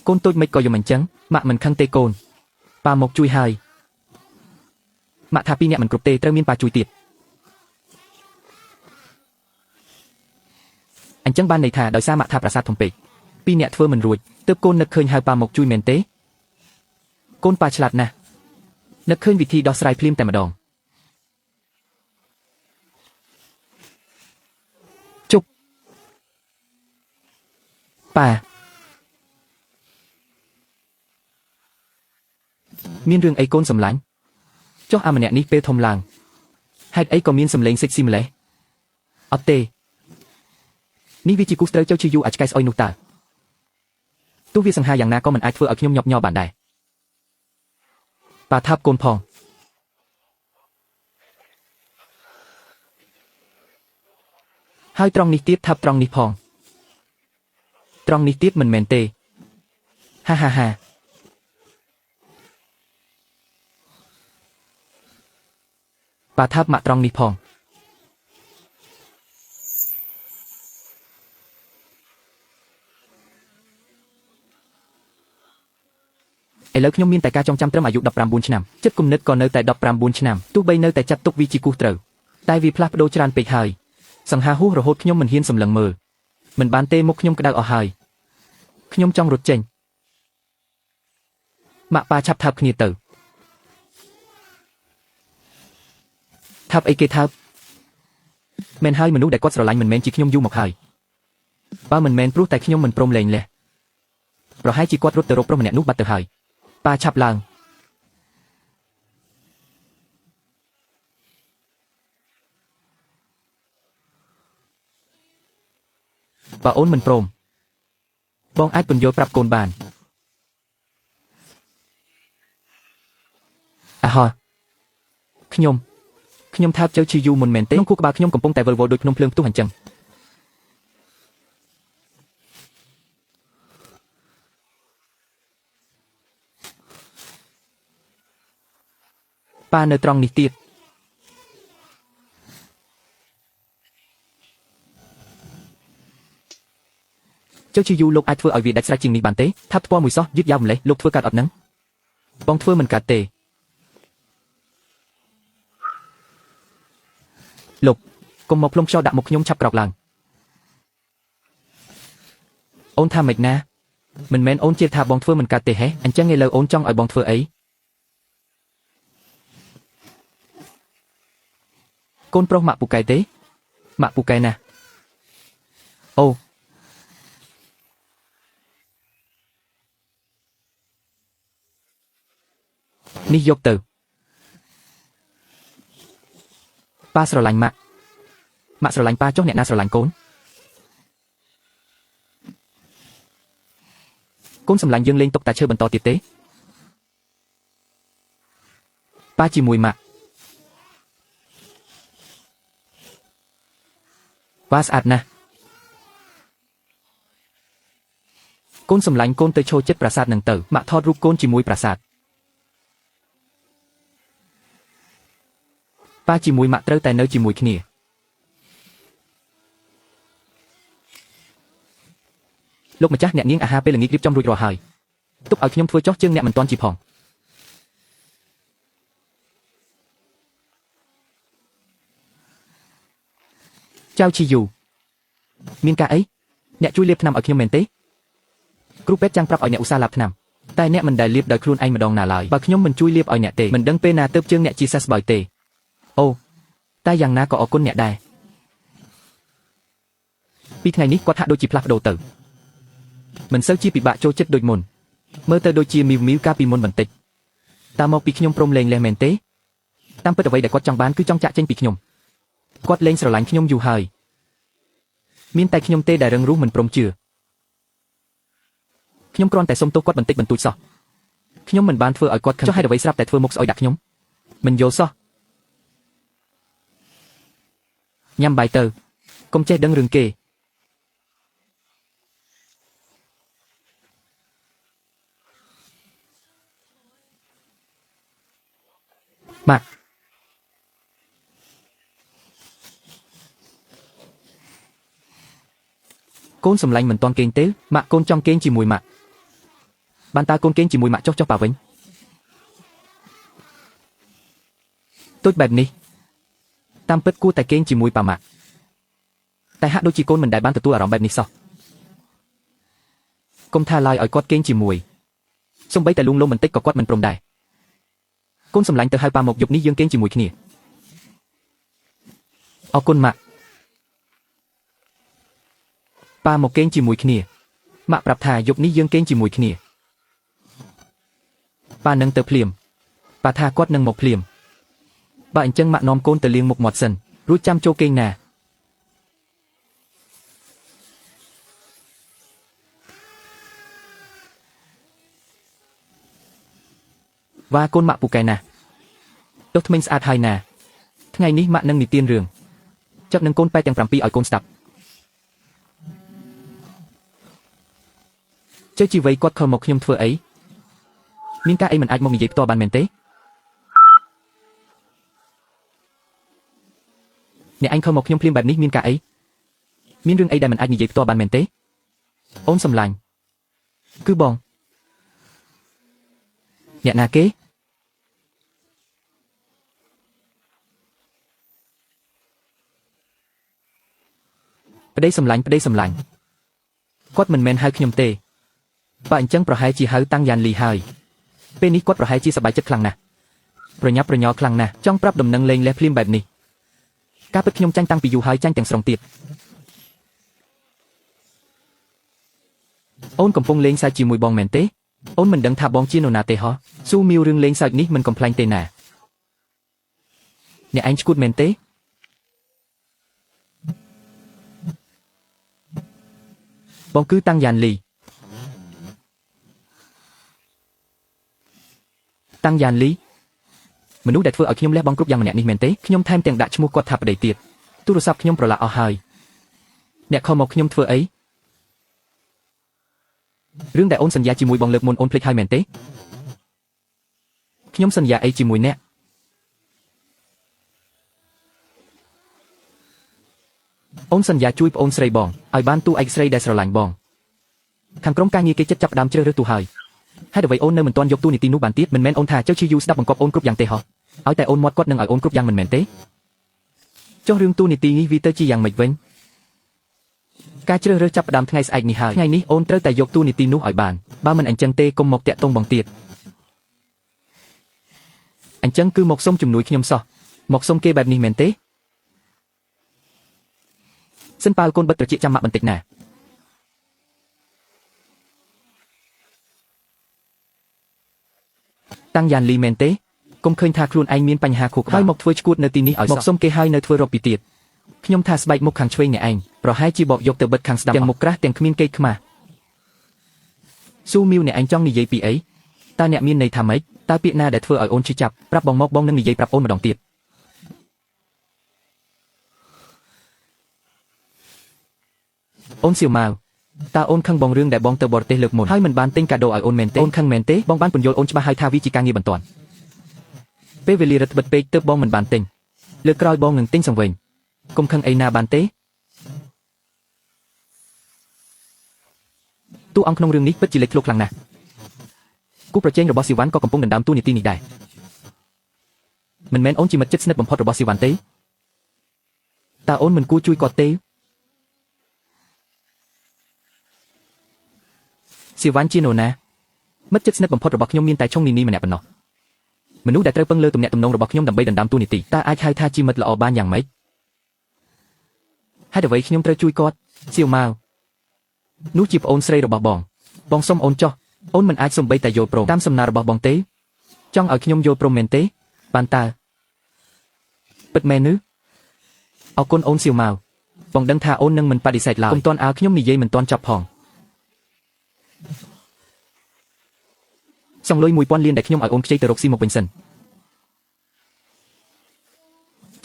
Speaker 1: កូនតូចមិនក៏យំអញ្ចឹងម៉ាក់មិនខឹងទេកូនប៉ាមកជួយហើយម៉ាក់ថាពីរអ្នកមិនគ្រប់ទេត្រូវមានប៉ាជួយទៀតអញ្ចឹងបានន័យថាដោយសារម៉ាក់ថាប្រាសាទធំពេកពីរអ្នកធ្វើមិនរួចទើបកូននឹកឃើញហៅប៉ាមកជួយមែនទេកូនប៉ាឆ្លាតណាស់នឹកឃើញវិធីដោះស្រាយភ្លាមតែម្ដងជប់ប៉ាមានរឿងអីកូនសម្លាញ់ចុះអាម្នាក់នេះពេលធំឡើងហេតុអីក៏មានសម្លេងសិចស៊ីម្លេះអត់ទេនេះវាជាគូស្ត្រូវចៅជាយូអាចកែស្អុយនោះតើទោះវាសង្ហាយ៉ាងណាក៏មិនអាចធ្វើឲ្យខ្ញុំញាប់ញ័របានដែរប៉ាថាប់កូនផងហើយត្រង់នេះទៀតថាប់ត្រង់នេះផងត្រង់នេះទៀតមិនមែនទេហាហាហាប៉ាថាប់ម៉ាក់ត្រង់នេះផងឥឡូវខ្ញុំមានតែការចងចាំត្រឹមអាយុ19ឆ្នាំចិត្តគំនិតក៏នៅតែ19ឆ្នាំទោះបីនៅតែចាត់ទុកវាជាគូសត្រូវតែវាផ្លាស់ប្ដូរច្រើនពេកហើយ សង្ហាហួសរហូតខ្ញុំមិនហ៊ានសម្លឹងមើលមិនបានទេមុខខ្ញុំក្តៅអស់ហើយខ្ញុំចង់រត់ចេញម៉ាក់ប៉ាឆាប់ថើបគ្នាទៅថើបអីគេថើបមែនហើយមនុស្សដែលគាត់ស្រឡាញ់មិនមែនជាខ្ញុំយូរមកហើយបើមិនមែនព្រោះតែខ្ញុំមិនព្រមលែងលះប្រហែលជាគាត់រត់ទៅរកប្រុសម្នាក់នោះបាត់ទៅហើយប៉ាឆាប់ឡើងបើអូនមិនព្រមបងអាចពន្យល់ប្រាប់កូនបានអាហោខ្ញុំថើបជើឈឺយូរមុនមែនទេក្នុងខួរក្បាលខ្ញុំកំពុងតែវិលវល់ដូចភ្នំភ្លើងផ្ទុះអញ្ចឹងប៉ានៅត្រង់នេះទៀតចុះជាយូរលោកអាចធ្វើឲ្យវាដាច់ស្រេចជាងនេះបានទេថាផ្ទាល់មួយសោះយឺតយ៉ាវម្លេះលោកធ្វើកាត់អត់នឹងបងធ្វើមិនកាត់ទេលោកកុំមកភ្លុំខ្យល់ដាក់មុខខ្ញុំឆាប់ក្រោកឡើងអូនថាម៉េចណាមិនមែនអូនជឿថាបងធ្វើមិនកាត់ទេហេអញ្ចឹងឥឡូវអូនចង់ឲ្យបងធ្វើអីកូនប្រុសម៉ាក់ពូកែទេម៉ាក់ពូកែណាអូនេះយកទៅប៉ាស្រឡាញ់ម៉ាក់ម៉ាក់ស្រឡាញ់ប៉ាចុះអ្នកណាស្រឡាញ់កូនកូនសម្លាញ់យើងលេងតុកតាឈើបន្តទៀតទេប៉ាជាមួយម៉ាក់ប៉ាស្អាតណាស់កូនសម្លាញ់កូនទៅឈរចិត្តប្រាសាទនឹងទៅម៉ាក់ថតរូបកូនជាមួយប្រាសាទប៉ាជាមួយម៉ាក់ត្រូវតែនៅជាមួយគ្នាលោកម្ចាស់អ្នកនាងអាហារពេលល្ងាចរៀបចំរួចរាល់ហើយទុកឲ្យខ្ញុំធ្វើចោះជើងអ្នកមិនទាន់ជីផងចៅឈីយូមានការអីអ្នកជួយលាបថ្នាំឲ្យខ្ញុំមែនទេគ្រូពេទ្យចាំងប្រាប់ឲ្យអ្នកឧស្សាហ៍លាបថ្នាំតែអ្នកមិនដែលលាបដោយខ្លួនឯងម្ដងណាឡើយបើខ្ញុំមិនជួយលាបឲ្យអ្នកទេមិនដឹងពេលណាទើបជើងអ្នកជាសះស្បើយទេអូតែយ៉ាងណាក៏អរគុណអ្នកដែរពីថ្ងៃនេះគាត់ហាក់ដូចជាផ្លាស់ប្ដូរទៅមិនសូវជាពិបាកចូលចិត្តដូចមុនមើលទៅដូចជាមីវមីវកាលពីមុនបន្តិចតាមមកពីខ្ញុំព្រមលែងលះមែនទេតាមពិតអ្វីដែលគាត់ចង់បានគឺចង់ចាក់ចេញពីខ្ញុំគាត់លែងស្រឡាញ់ខ្ញុំយូរហើយមានតែខ្ញុំទេដែលរឹងរូសមិនព្រមជឿខ្ញុំគ្រាន់តែសុំទោសគាត់បន្តិចបន្តួចសោះខ្ញុំមិនបានធ្វើឲ្យគាត់ខឹងចុះហេតុអ្វីស្រាប់តែធ្វើមុខស្អុយដាក់ខ្ញុំមិនយល់សោះញ៉ាំបាយទៅកុំចេះដឹងរឿងគេម៉ាក់កូនសម្លាញ់មិនទាន់គេងទេម៉ាក់កូនចង់គេងជាមួយម៉ាក់បានតើកូនគេងជាមួយម៉ាក់ចុះចុះប៉ាវិញទូចបែបនេះតាមពិតគួរតែគេងជាមួយប៉ាម៉ាក់តែហាក់ដូចជាកូនមិនដែលបានទទួលអារម្មណ៍បែបនេះសោះកុំថាឡើយឲ្យគាត់គេងជាមួយសូម្បីតែលួងលោមបន្តិចក៏គាត់មិនព្រមដែរកូនសម្លាញ់ទៅហៅប៉ាមកយប់នេះយើងគេងជាមួយគ្នាអរគុណម៉ាក់ប៉ាមកគេងជាមួយគ្នាម៉ាក់ប្រាប់ថាយប់នេះយើងគេងជាមួយគ្នាប៉ានឹងទៅភ្លាមប៉ាថាគាត់នឹងមកភ្លាមបើអញ្ចឹងម៉ាក់នាំកូនទៅលាងមុខមាត់សិនរួចចាំចូលគេងណាវ៉ាកូនម៉ាក់ពូកែណាស់ទោះថ្មិញស្អាតហើយណាថ្ងៃនេះម៉ាក់នឹងនិទានរឿងចាប់នឹងកូនប៉ែទាំង7ឲ្យកូនស្ដាប់ចុះជីវ័យគាត់ខលមកខ្ញុំធ្វើអីមានការអីមិនអាចមកនិយាយផ្ទាល់បានមែនទេអ្នកឯងខលមកខ្ញុំភ្លាមបែបនេះមានការអីមានរឿងអីដែលមិនអាចនិយាយផ្ទាល់បានមែនទេអូនសម្លាញ់គឺបងអ្នកណាគេ ប្តីសម្លាញ់ប្តីសម្លាញ់គាត់មិនមែនហៅខ្ញុំទេបើអញ្ចឹងប្រហែលជាហៅតាំងយ៉ានលីហើយពេលនេះគាត់ប្រហែលជាសប្បាយចិត្តខ្លាំងណាស់ប្រញាប់ប្រញាល់ខ្លាំងណាស់ចង់ប្រាប់ដំណឹងលេងលះភ្លាមបែបនេះការពិតខ្ញុំចាញ់តាំងពីយូរហើយចាញ់ទាំងស្រុងទៀតអូនកំពុងលេងសើចជាមួយបងមែនទេអូនមិនដឹងថាបងជានរណាទេហោះស៊ូមៀវរឿងលេងសើចនេះមិនកំប្លែងទេណាអ្នកឯងឈួតមែនទេបងគឺតាំងយ៉ានលីតាំងយ៉ានលីមនុស្សដែលធ្វើឲ្យខ្ញុំលះបង់គ្រប់យ៉ាងម្នាក់នេះមែនទេខ្ញុំថែមទាំងដាក់ឈ្មោះគាត់ថាប្តីទៀតទូរស័ព្ទខ្ញុំប្រឡាក់អស់ហើយអ្នកខំមកខ្ញុំធ្វើអីរឿងដែលអូនសន្យាជាមួយបងលើកមុនអូនភ្លេចហើយមែនទេខ្ញុំសន្យាអីជាមួយអ្នកអូនសន្យាជួយប្អូនស្រីបងឲ្យបានតួឯកស្រីដែលស្រឡាញ់បងខាងក្រុមការងារគេចិត្តចាប់ផ្ដើមជ្រើសរើសតួហើយហេតុអ្វីអូននៅមិនទាន់យកតួនាទីនោះបានទៀតមិនមែនអូនថាចៅឈីយូស្ដាប់បង្គាប់អូនគ្រប់យ៉ាងទេហោះឲ្យតែអូនមាត់គាត់នឹងឲ្យអូនគ្រប់យ៉ាងមិនមែនទេចុះរឿងតួនាទីនេះវាទៅជាយ៉ាងម៉េចវិញការជ្រើសរើសចាប់ផ្ដើមថ្ងៃស្អែកនេះហើយថ្ងៃនេះអូនត្រូវតែយកតួនាទីនោះឲ្យបានបើមិនអញ្ចឹងទេកុំមកតាក់ទងបងទៀតអញ្ចឹងគឺមកសុំជំនួយខ្ញុំសោះមកសុំគេបែបនេះមែនទេសិនប៉ាល់កូនបិទត្រចៀកចាំម៉ាក់បន្តិចណាតាំងយ៉ានលីមែនទេកុំឃើញថាខ្លួនឯងមានបញ្ហាខួរក្បាលហើយមកធ្វើឈួតនៅទីនេះឲ្យមកសុំគេហើយនៅធ្វើរកពីទៀតខ្ញុំថាស្បែកមុខខាងឆ្វេងអ្នកឯងប្រហែលជាបកយកទៅបិទខាងស្ដាំទាំងមុខក្រាស់ទាំងគ្មានកេរខ្មាស់ស៊ូមៀវអ្នកឯងចង់និយាយពីអីតើអ្នកមានន័យថាម៉េចតើពាក្យណាដែលធ្វើឲ្យអូនឈឺចាប់ប្រាប់បងមកបងនឹងនិយាយប្រាប់អូនម្ដងទៀតអូនសៀវម៉ាវតើអូនខឹងបងរឿងដែលបងទៅបរទេសលើកមុនហើយមិនបានទិញកាដូឲ្យអូនមែនទេអូនខឹងមែនទេបងបានពន្យល់អូនច្បាស់ហើយថាវាជាការងារបន្ទាន់ពេលវេលារឹតត្បិតពេកទើបបងមិនបានទិញលើកក្រោយបងនឹងទិញសង្វេងកុំខឹងអីណាបានទេតួអង្គក្នុងរឿងនេះពិតជាលេចធ្លោខ្លាំងណាស់គូប្រជែងរបស់ស៊ីវ៉ាន់ក៏កំពុងដណ្ដើមតួនាទីនេះដែរមិនមែនអូនជាមិត្តជិតស្និទ្ធបំផុតរបស់ស៊ីវ៉ាន់ទេតើអូនមិនគួរជួយគាត់ទេស៊ីវ៉ាន់ជានរណាមិត្តជិតស្និទ្ធបំផុតរបស់ខ្ញុំមានតែឆុងនីនីម្នាក់ប៉ុណ្ណោះមនុស្សដែលត្រូវពឹងលើទំនាក់ទំនងរបស់ខ្ញុំដើម្បីដណ្ដើមតួនាទីតើអាចហៅថាជាមិត្តល្អបានយ៉ាងម៉េចហេតុអ្វីខ្ញុំត្រូវជួយគាត់សៀវម៉ាវនោះជាប្អូនស្រីរបស់បងបងសុំអូនចុះអូនមិនអាចសំបីតែយល់ព្រមតាមសំណើរបស់បងទេចង់ឲ្យខ្ញុំយល់ព្រមមែនទេបានតើពិតមែនឬអរគុណអូនសៀវម៉ាវបងដឹងថាអូននឹងមិនបដិសេធឡើយកុំទាន់អើខ្ញុំនិយាយមិនទាន់ចប់ផងសងលុយ1000លានដែលខ្ញុំឲ្យអូនខ្ចីទៅរកស៊ីមកវិញសិន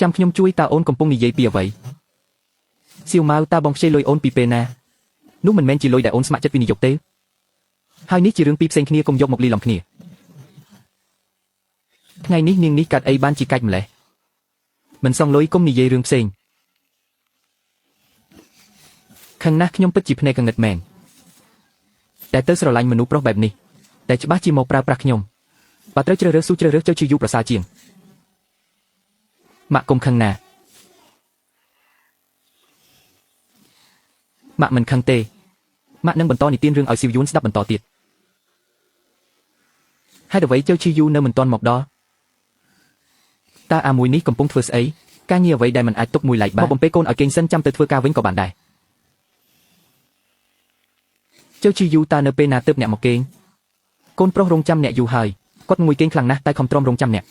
Speaker 1: ចាំខ្ញុំជួយតើអូនកំពុងនិយាយពីអ្វីសៀវម៉ាវតើបងខ្ចីលុយអូនពីពេលណានោះមិនមែនជាលុយដែលអូនស្ម័គ្រចិត្តវិនិយោគទេហើយនេះជារឿងពីរផ្សេងគ្នាកុំយកមកលីឡំគ្នាថ្ងៃនេះនាងនេះកាត់អីបានជាកាច់ម្លេះមិនសងលុយកុំនិយាយរឿងផ្សេងខឹងណាស់ខ្ញុំពិតជាភ្នែកងឹតមែនតែទៅស្រឡាញ់មនុស្សប្រុសបែបនេះតែច្បាស់ជាមកប្រើប្រាស់ខ្ញុំបើត្រូវជ្រើសរើសស៊ូជ្រើសរើសចៅជាយូប្រសើរជាងម៉ាក់កុំខឹងណាម៉ាក់មិនខឹងទេម៉ាក់នឹងបន្តនិទានរឿងឲ្យស៊ីវយួនស្ដាប់បន្តទៀតហេតុអ្វីចៅឈីយូនៅមិនទាន់មកដល់តើអាមួយនេះកំពុងធ្វើស្អីការងារអ្វីដែលមិនអាចទុកមួយឡែកបានមកបំពេកូនឲ្យគេងសិនចាំទៅធ្វើការវិញក៏បានដែរចៅឈីយូតើនៅពេលណាទើបអ្នកមកគេងកូនប្រុសរងចាំអ្នកយូរហើយគាត់ងួយគេងខ្លាំងណាស់តែខំទ្រាំរងចាំអ្នក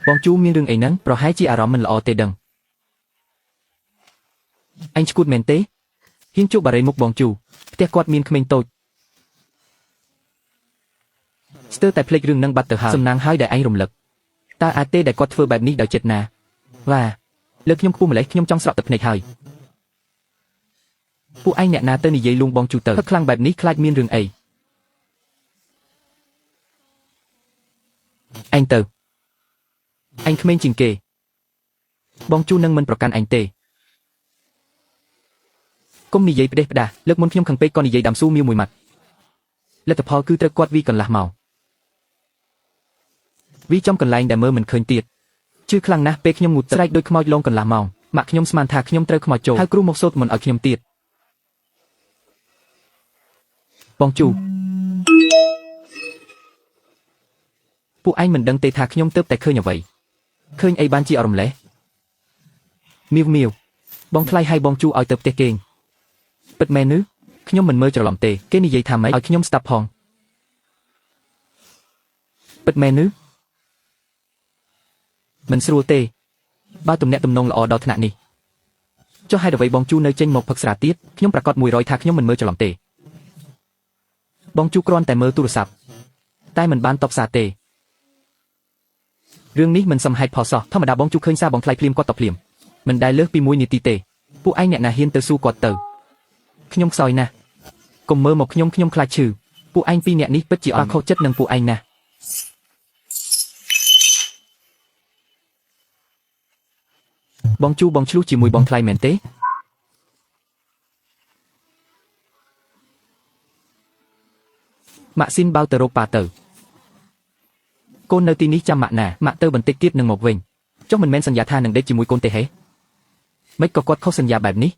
Speaker 1: បងជូមានរឿងអីហ្នឹងប្រហែលជាអារម្មណ៍មិនល្អទេដឹងអញឈួតមែនទេហ៊ានជក់បារីមុខបងជូផ្ទះគាត់មានក្មេងតូចស្ទើរតែភ្លេចរឿងនឹងបាត់ទៅហើយសំណាងហើយដែលឯងរំលឹកតើអាចទេដែលគាត់ធ្វើបែបនេះដោយចិត្តណាវ៉ាលើកខ្ញុំខ្ពស់ម្លេះខ្ញុំចង់ស្រក់ទឹកភ្នែកហើយពួកឯងអ្នកណាទៅនិយាយលួងបងជូទៅខ្លាំងបែបនេះខ្លាចមានរឿងអីឯងទៅឯងក្មេងជាងគេបងជូនឹងមិនប្រកាន់ឯងទេកុំនិយាយផ្ដេសផ្ដាស់លើកមុនខ្ញុំខឹងពេកក៏និយាយដាំស៊ូមៀវមួយម៉ាត់លទ្ធផលគឺត្រូវគាត់វីកន្លះម៉ោង វីចំកន្លែងដែលមើលមិនឃើញទៀតជឿខ្លាំងណាស់ពេលខ្ញុំងូតទឹកស្រែកដូចខ្មោចលងកន្លះម៉ោងម៉ាក់ខ្ញុំស្មានថាខ្ញុំត្រូវខ្មោចចូលហើយគ្រូមកសូត្រមន្តឲ្យខ្ញុំទៀតបងជូពួកឯងមិនដឹងទេថាខ្ញុំទើបតែឃើញអ្វីឃើញអីបានជាអរំលេះមៀវមៀវបងថ្លៃឲ្យបងជូឲ្យទៅផ្ទះគេងពិតមែននឺខ្ញុំមិនមើលច្រឡំទេគេនិយាយថាម៉េចឲ្យខ្ញុំស្ដាប់ផងពិតមែននឺមិនស្រួលទេបើទំនាក់ទំនងល្អដល់ថ្នាក់នេះចុះហេតុអ្វីបងជូនៅចេញមកផឹកស្រាទៀតខ្ញុំប្រកាស100ថាខ្ញុំមិនមើលច្រឡំទេបងជូគ្រាន់តែមើលទូរស័ព្ទតែមិនបានតបសារទេរឿងនេះមិនសមហេតុផលសោះធម្មតាបងជូឃើញសារបងថ្លៃភ្លាមគាត់តបភ្លាមមិនដែលលើសពី1នាទីទេពួកឯងអ្នកណាហ៊ានទៅសួរគាត់ទៅខ្ញុំខ្សោយណាស់កុំមើលមកខ្ញុំខ្ញុំខ្លាចឈឺពួកឯងពីរអ្នកនេះពិតជាអត់ខុសចិត្តនឹងពួកឯងណាស់បងជូបងឆ្លោះជាមួយបងថ្លៃមែនទេម៉ាក់ស៊ីនបៅទៅរកប៉ាទៅកូននៅទីនេះចាំម៉ាក់ណាម៉ាក់ទៅបន្តិចទៀតនឹងមកវិញចុះមិនមែនសន្យាថានឹងដេកជាមួយកូនទេហេមិនក៏គាត់ខុសសន្យាបែបនេះ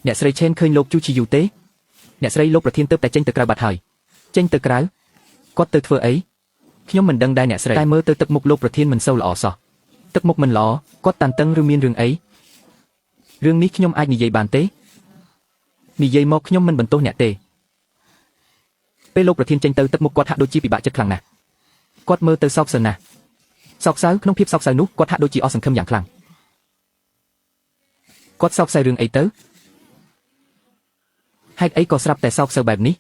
Speaker 1: អ្នកស្រីឆេនឃើញលោកជូជីយូទេអ្នកស្រីលោកប្រធានទៅតែចេញទៅក្រៅបាត់ហើយចេញទៅក្រៅគាត់ទៅធ្វើអីខ្ញុំមិនដឹងដែរអ្នកស្រីតែមើលទៅទឹកមុខលោកប្រធានមិនសូវល្អសោះទឹកមុខមិនល្អគាត់តានតឹងឬមានរឿងអីរឿងនេះខ្ញុំអាចនិយាយបានទេនិយាយមកខ្ញុំមិនបន្ទោសអ្នកទេពេលលោកប្រធានចេញទៅទឹកមុខគាត់ហាក់ដូចជាពិបាកចិត្តខ្លាំងណាស់គាត់មើលទៅសោកសៅណាស់សោកសៅក្នុងភាពសោកសៅនោះគាត់ហាក់ដូចជាអស់សង្ឃឹមយ៉ាងខ្លាំងគាត់សោកសៅរឿងអីទៅហេតុអីក៏ស្រាប់តែសោកសៅបែបនេះ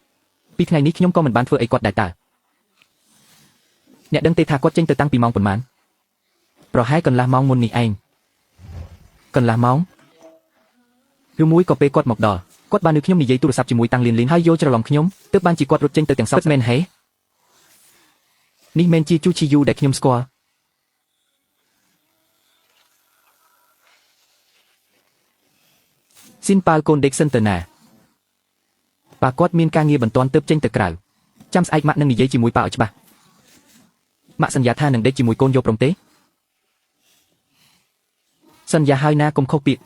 Speaker 1: ពីថ្ងៃនេះខ្ញុំក៏មិនបានធ្វើអីគាត់ដែរតើអ្នកដឹងទេថាគាត់ចេញទៅតាំងពីម៉ោងប៉ុន្មានប្រហែលកន្លះម៉ោងមុននេះឯងកន្លះម៉ោងឬមួយក៏ពេលគាត់មកដល់គាត់បាននឹងខ្ញុំនិយាយទូរស័ព្ទជាមួយតាំងលៀនលីនហើយយល់ច្រឡំខ្ញុំទើបបានជាគាត់រត់ចេញទៅទាំងសោកពិតមែនហេនេះមែនជាជូឈីយូដែលខ្ញុំស្គាល់ស៊ីនប៉ាវកូនដេកសិនទៅណាប៉ាគាត់មានការងារបន្ទាន់ទើបចេញទៅក្រៅចាំស្អែកម៉ាក់នឹងនិយាយជាមួយប៉ាឲ្យច្បាស់ម៉ាក់សន្យាថានឹងដេកជាមួយកូនយកព្រមទេសន្យាហើយណាកុំខុសពាក្យ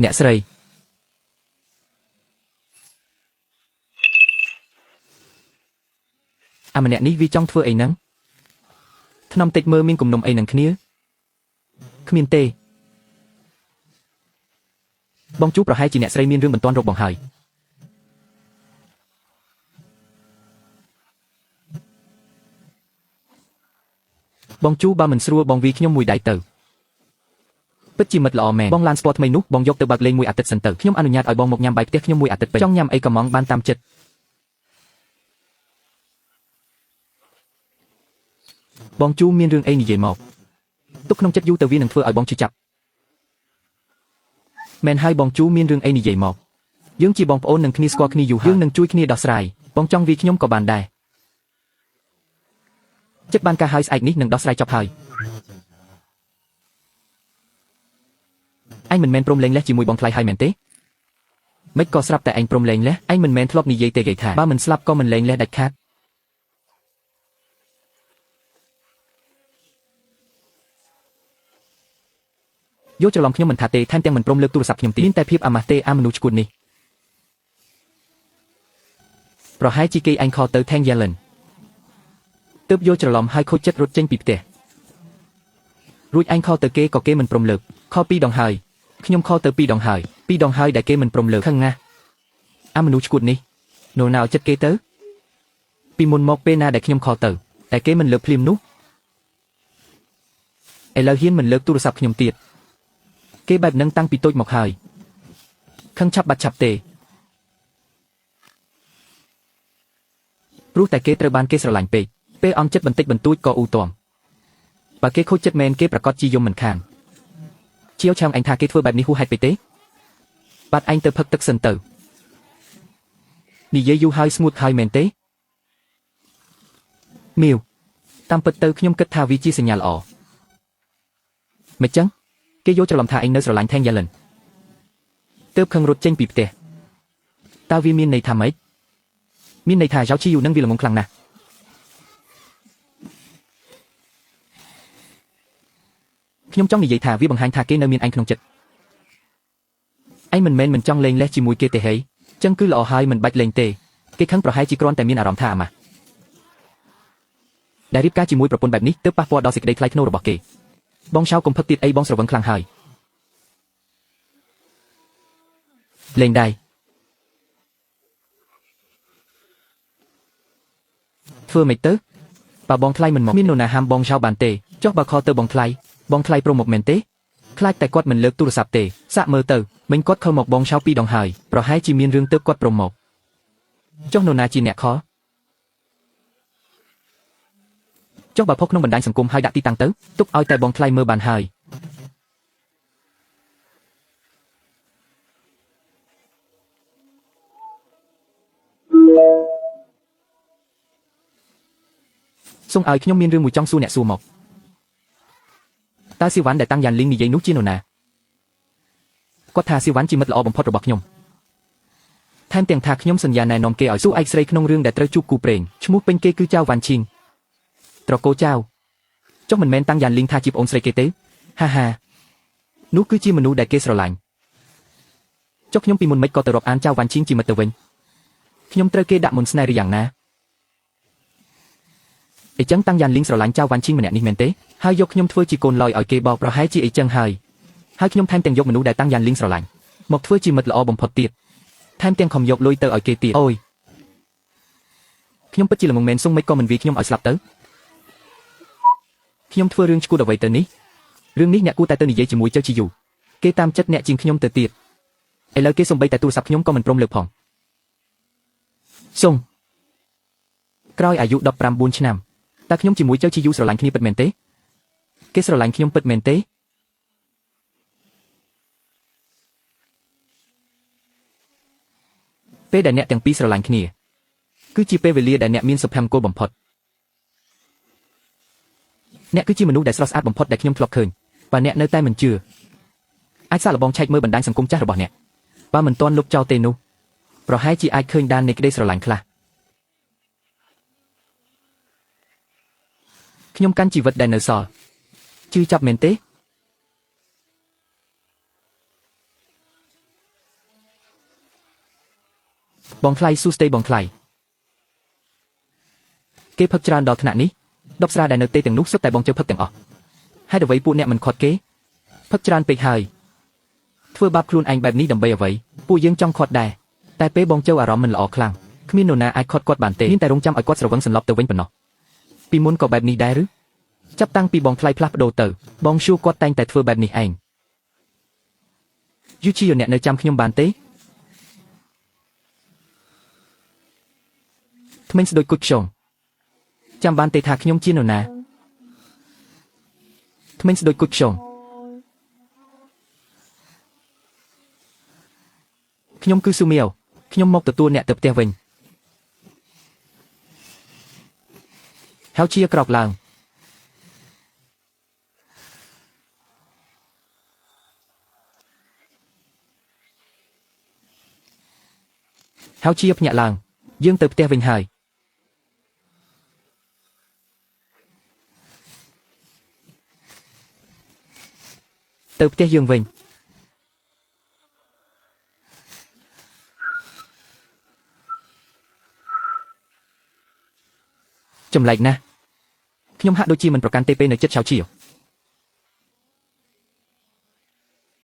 Speaker 1: អ្នកស្រីអាម្នាក់នេះវាចង់ធ្វើអីហ្នឹងថ្នមតិចមើលមានគំនុំអីនឹងគ្នាគ្មានទេបងជូប្រហែលជាអ្នកស្រីមានរឿងបន្ទាន់រកបងហើយបងជូបើមិនស្រួលបងវីខ្ញុំមួយដៃទៅពិតជាមិត្តល្អមែនបងឡានស្ពតថ្មីនោះបងយកទៅបើកលេងមួយអាទិត្យសិនទៅខ្ញុំអនុញ្ញាតឲ្យបងមកញ៉ាំបាយផ្ទះខ្ញុំមួយអាទិត្យពេញចង់ញ៉ាំអីក៏ម៉ងបានតាមចិត្តបងជូមានរឿងអីនិយាយមកទុកក្នុងចិត្តយូរទៅវានឹងធ្វើឲ្យបងឈឺចាប់មែនហើយបងជូមានរឿងអីនិយាយមកយើងជាបងប្អូននឹងគ្នាស្គាល់គ្នាយូរហើយយើងនឹងជួយគ្នាដោះស្រាយបងចង់វាខ្ញុំក៏បានដែរចិត្តបានការហើយស្អែកនេះនឹងដោះស្រាយចប់ហើយឯងមិនមែនព្រមលែងលះជាមួយបងថ្លៃហើយមែនទេមិនក៏ស្រាប់តែឯងព្រមលែងលះឯងមិនមែនធ្លាប់និយាយទេគេថាបើមិនស្លាប់ក៏មិនលែងលះដាច់ខាតយកច្រឡំខ្ញុំមិនថាទេថែមទាំងមិនព្រមលើកទូរស័ព្ទខ្ញុំទៀតមានតែភាពអាម៉ាស់ទេអាមនុស្សឈួតនេះប្រហែលជាគេឯងខលទៅថេងយ៉ាលិនទើបយកច្រឡំហើយខូចចិត្តរត់ចេញពីផ្ទះរួចឯងខលទៅគេក៏គេមិនព្រមលើកខលពីរដងហើយខ្ញុំខលទៅពីរដងហើយពីរដងហើយដែលគេមិនព្រមលើកខឹងណាស់អាមនុស្សឈួតនេះនោណៅចិត្តគេទៅពីមុនមកពេលណាដែលខ្ញុំខលទៅតែគេមិនលើកភ្លាមនោះឥឡូវហ៊ានមិនលើកទូរស័ព្ទខ្ញុំទៀតគេបែបនឹងតាំងពីតូចមកហើយខឹងឆាប់បាត់ឆាប់ទេព្រោះតែគេត្រូវបានគេស្រឡាញ់ពេកពេលអន់ចិត្តបន្តិចបន្តួចក៏អ៊ូទាំបើគេខូចចិត្តមែនគេប្រកាសជាយំមិនខានជាវឆាំងឯងថាគេធ្វើបែបនេះហួសហេតុពេកទេបាត់ឯងទៅផឹកទឹកសិនទៅនិយាយយូរហើយស្ងួតហើយមែនទេ មៀវតាមពិតទៅខ្ញុំគិតថាវាជាសញ្ញាល្អមិនចឹងគេយកច្រឡំថាឯងនៅស្រឡាញ់ថេងយ៉ាលិនទើបខឹងរត់ចេញពីផ្ទះតើវាមានន័យថាម៉េចមានន័យថាយ៉ៅឈីយូនឹងវាល្ងងខ្លាំងណាស់ខ្ញុំចង់និយាយថាវាបង្ហាញថាគេនៅមានឯងក្នុងចិត្តឯងមិនមែនមិនចង់លេងលេះជាមួយគេទេហីចឹងគឺល្អហើយមិនបាច់លេងទេគេខឹងប្រហែលជាគ្រាន់តែមានអារម្មណ៍ថាអាម៉ាស់ដែលរៀបការជាមួយប្រពន្ធបែបនេះទើបប៉ះពាល់ដល់សេចក្តីថ្លៃថ្នូររបស់គេបងឆៅកុំផឹកទៀតអីបងស្រវឹងខ្លាំងហើយលេងដៃធ្វើមិនទៅបើបងថ្លៃមិនមកមាននរណាហាមបងឆៅបានទេចុះបើខលទៅបងថ្លៃបងថ្លៃព្រមមកមែនទេខ្លាចតែគាត់មិនលើកទូរស័ព្ទទេសាកមើលទៅមិញគាត់ខលមកបងឆៅពីរដងហើយប្រហែលជាមានរឿងទើបគាត់ព្រមមកចុះនរណាជាអ្នកខលចុះបើផុសក្នុងបណ្ដាញសង្គមហើយដាក់ទីតាំងទៅទុកឲ្យតែបងថ្លៃមើលបានហើយសូមឲ្យខ្ញុំមានរឿងមួយចង់សួរអ្នកសួរមកតើស៊ីវ៉ាន់ដែលតាំងយ៉ានលីងនិយាយនោះជានរណាគាត់ថាស៊ីវ៉ាន់ជាមិត្តល្អបំផុតរបស់ខ្ញុំថែមទាំងថាខ្ញុំសន្យាណែនាំគេឲ្យសួរឯកស្រីក្នុងរឿងដែលត្រូវជួបគូព្រេងឈ្មោះពេញគេគឺចៅវ៉ាន់ឈីងត្រកូលចៅចុះមិនមែនតាំងយ៉ានលីងថាជាប្អូនស្រីគេទេហាហានោះគឺជាមនុស្សដែលគេស្រឡាញ់ចុះខ្ញុំពីមុនមិនក៏ទៅរាប់អានចៅវ៉ាន់ឈីងជាមិត្តទៅវិញខ្ញុំត្រូវគេដាក់មុនស្នេហ៍ឬយ៉ាងណាអីចឹងតាំងយ៉ានលីងស្រឡាញ់ចៅវ៉ាន់ឈីងម្នាក់នេះមែនទេហើយយកខ្ញុំធ្វើជាកូនឡយឲ្យគេបោកប្រហែលជាអីចឹងហើយហើយខ្ញុំថែមទាំងយកមនុស្សដែលតាំងយ៉ានលីងស្រឡាញ់មកធ្វើជាមិត្តល្អបំផុតទៀតថែមទាំងខំយកលុយទៅឲ្យគេទៀតអូយខ្ញុំពិតជាល្ងងមែនសុំមិនក៏មិនវាខ្ញុំឲ្យស្លាប់ទៅខ្ញុំធ្វើរឿងឈួតអ្វីទៅនេះរឿងនេះអ្នកគួរតែទៅនិយាយជាមួយចៅជីយូគេតាមចិត្តអ្នកជាងខ្ញុំទៅទៀតឥឡូវគេសំបីតែទូរស័ព្ទខ្ញុំក៏មិនព្រមលើកផងសុំក្រោយអាយុ19ឆ្នាំតើខ្ញុំជាមួយចៅជីយូស្រឡាញ់គ្នាពិតមែនទេគេស្រឡាញ់ខ្ញុំពិតមែនទេពេលដែលអ្នកទាំងពីរស្រឡាញ់គ្នាគឺជាពេលវេលាដែលអ្នកមានសុភមង្គលបំផុតអ្នកគឺជាមនុស្សដែលស្រស់ស្អាតបំផុតដែលខ្ញុំធ្លាប់ឃើញបើអ្នកនៅតែមិនជឿអាចសាកល្បងឆែកមើលបណ្ដាញសង្គមចាស់របស់អ្នកបើមិនទាន់លុបចោលទេនោះប្រហែលជាអាចឃើញដាននៃក្តីស្រឡាញ់ខ្លះខ្ញុំកាន់ជីវិតដែលនៅសល់ជឿចាប់មែនទេបងថ្លៃសួស្តីបងថ្លៃគេផឹកច្រើនដល់ថ្នាក់នេះដប់ស្រាដែលនៅទេទាំងនោះសុទ្ធតែបងជើផឹកទាំងអស់ហេតុអ្វីពួកអ្នកមិនខាត់គេផឹកច្រើនពេកហើយធ្វើបាបខ្លួនឯងបែបនេះដើម្បីអ្វីពួកយើងចង់ខាត់ដែរតែពេលបងជើអារម្មណ៍មិនល្អខ្លាំងគ្មាននរណាអាចខាត់គាត់បានទេមានតែរងចាំឲ្យគាត់ស្រវឹងសន្លប់ទៅវិញប៉ុណ្ណោះពីមុនក៏បែបនេះដែរឬចាប់តាំងពីបងថ្លៃផ្លាស់ប្ដូរទៅបងឈួគាត់តែងតែធ្វើបែបនេះឯងយូជីអ្នកនៅចាំខ្ញុំបានទេថ្មិញស្ដូចគុជខ្យងចាំបានទេថាខ្ញុំជានរណាថ្មិញស្ដូចគុជខ្យងខ្ញុំគឺស៊ូមៀវខ្ញុំមកទទួលអ្នកទៅផ្ទះវិញហៅជាក្រោកឡើងហៅជាភ្ញាក់ឡើងយើងទៅផ្ទះវិញហើយទៅផ្ទះយើងវិញចម្លែកណាស់ខ្ញុំហាក់ដូចជាមិនប្រកាន់ទេពេលនៅចិត្តឆៅជា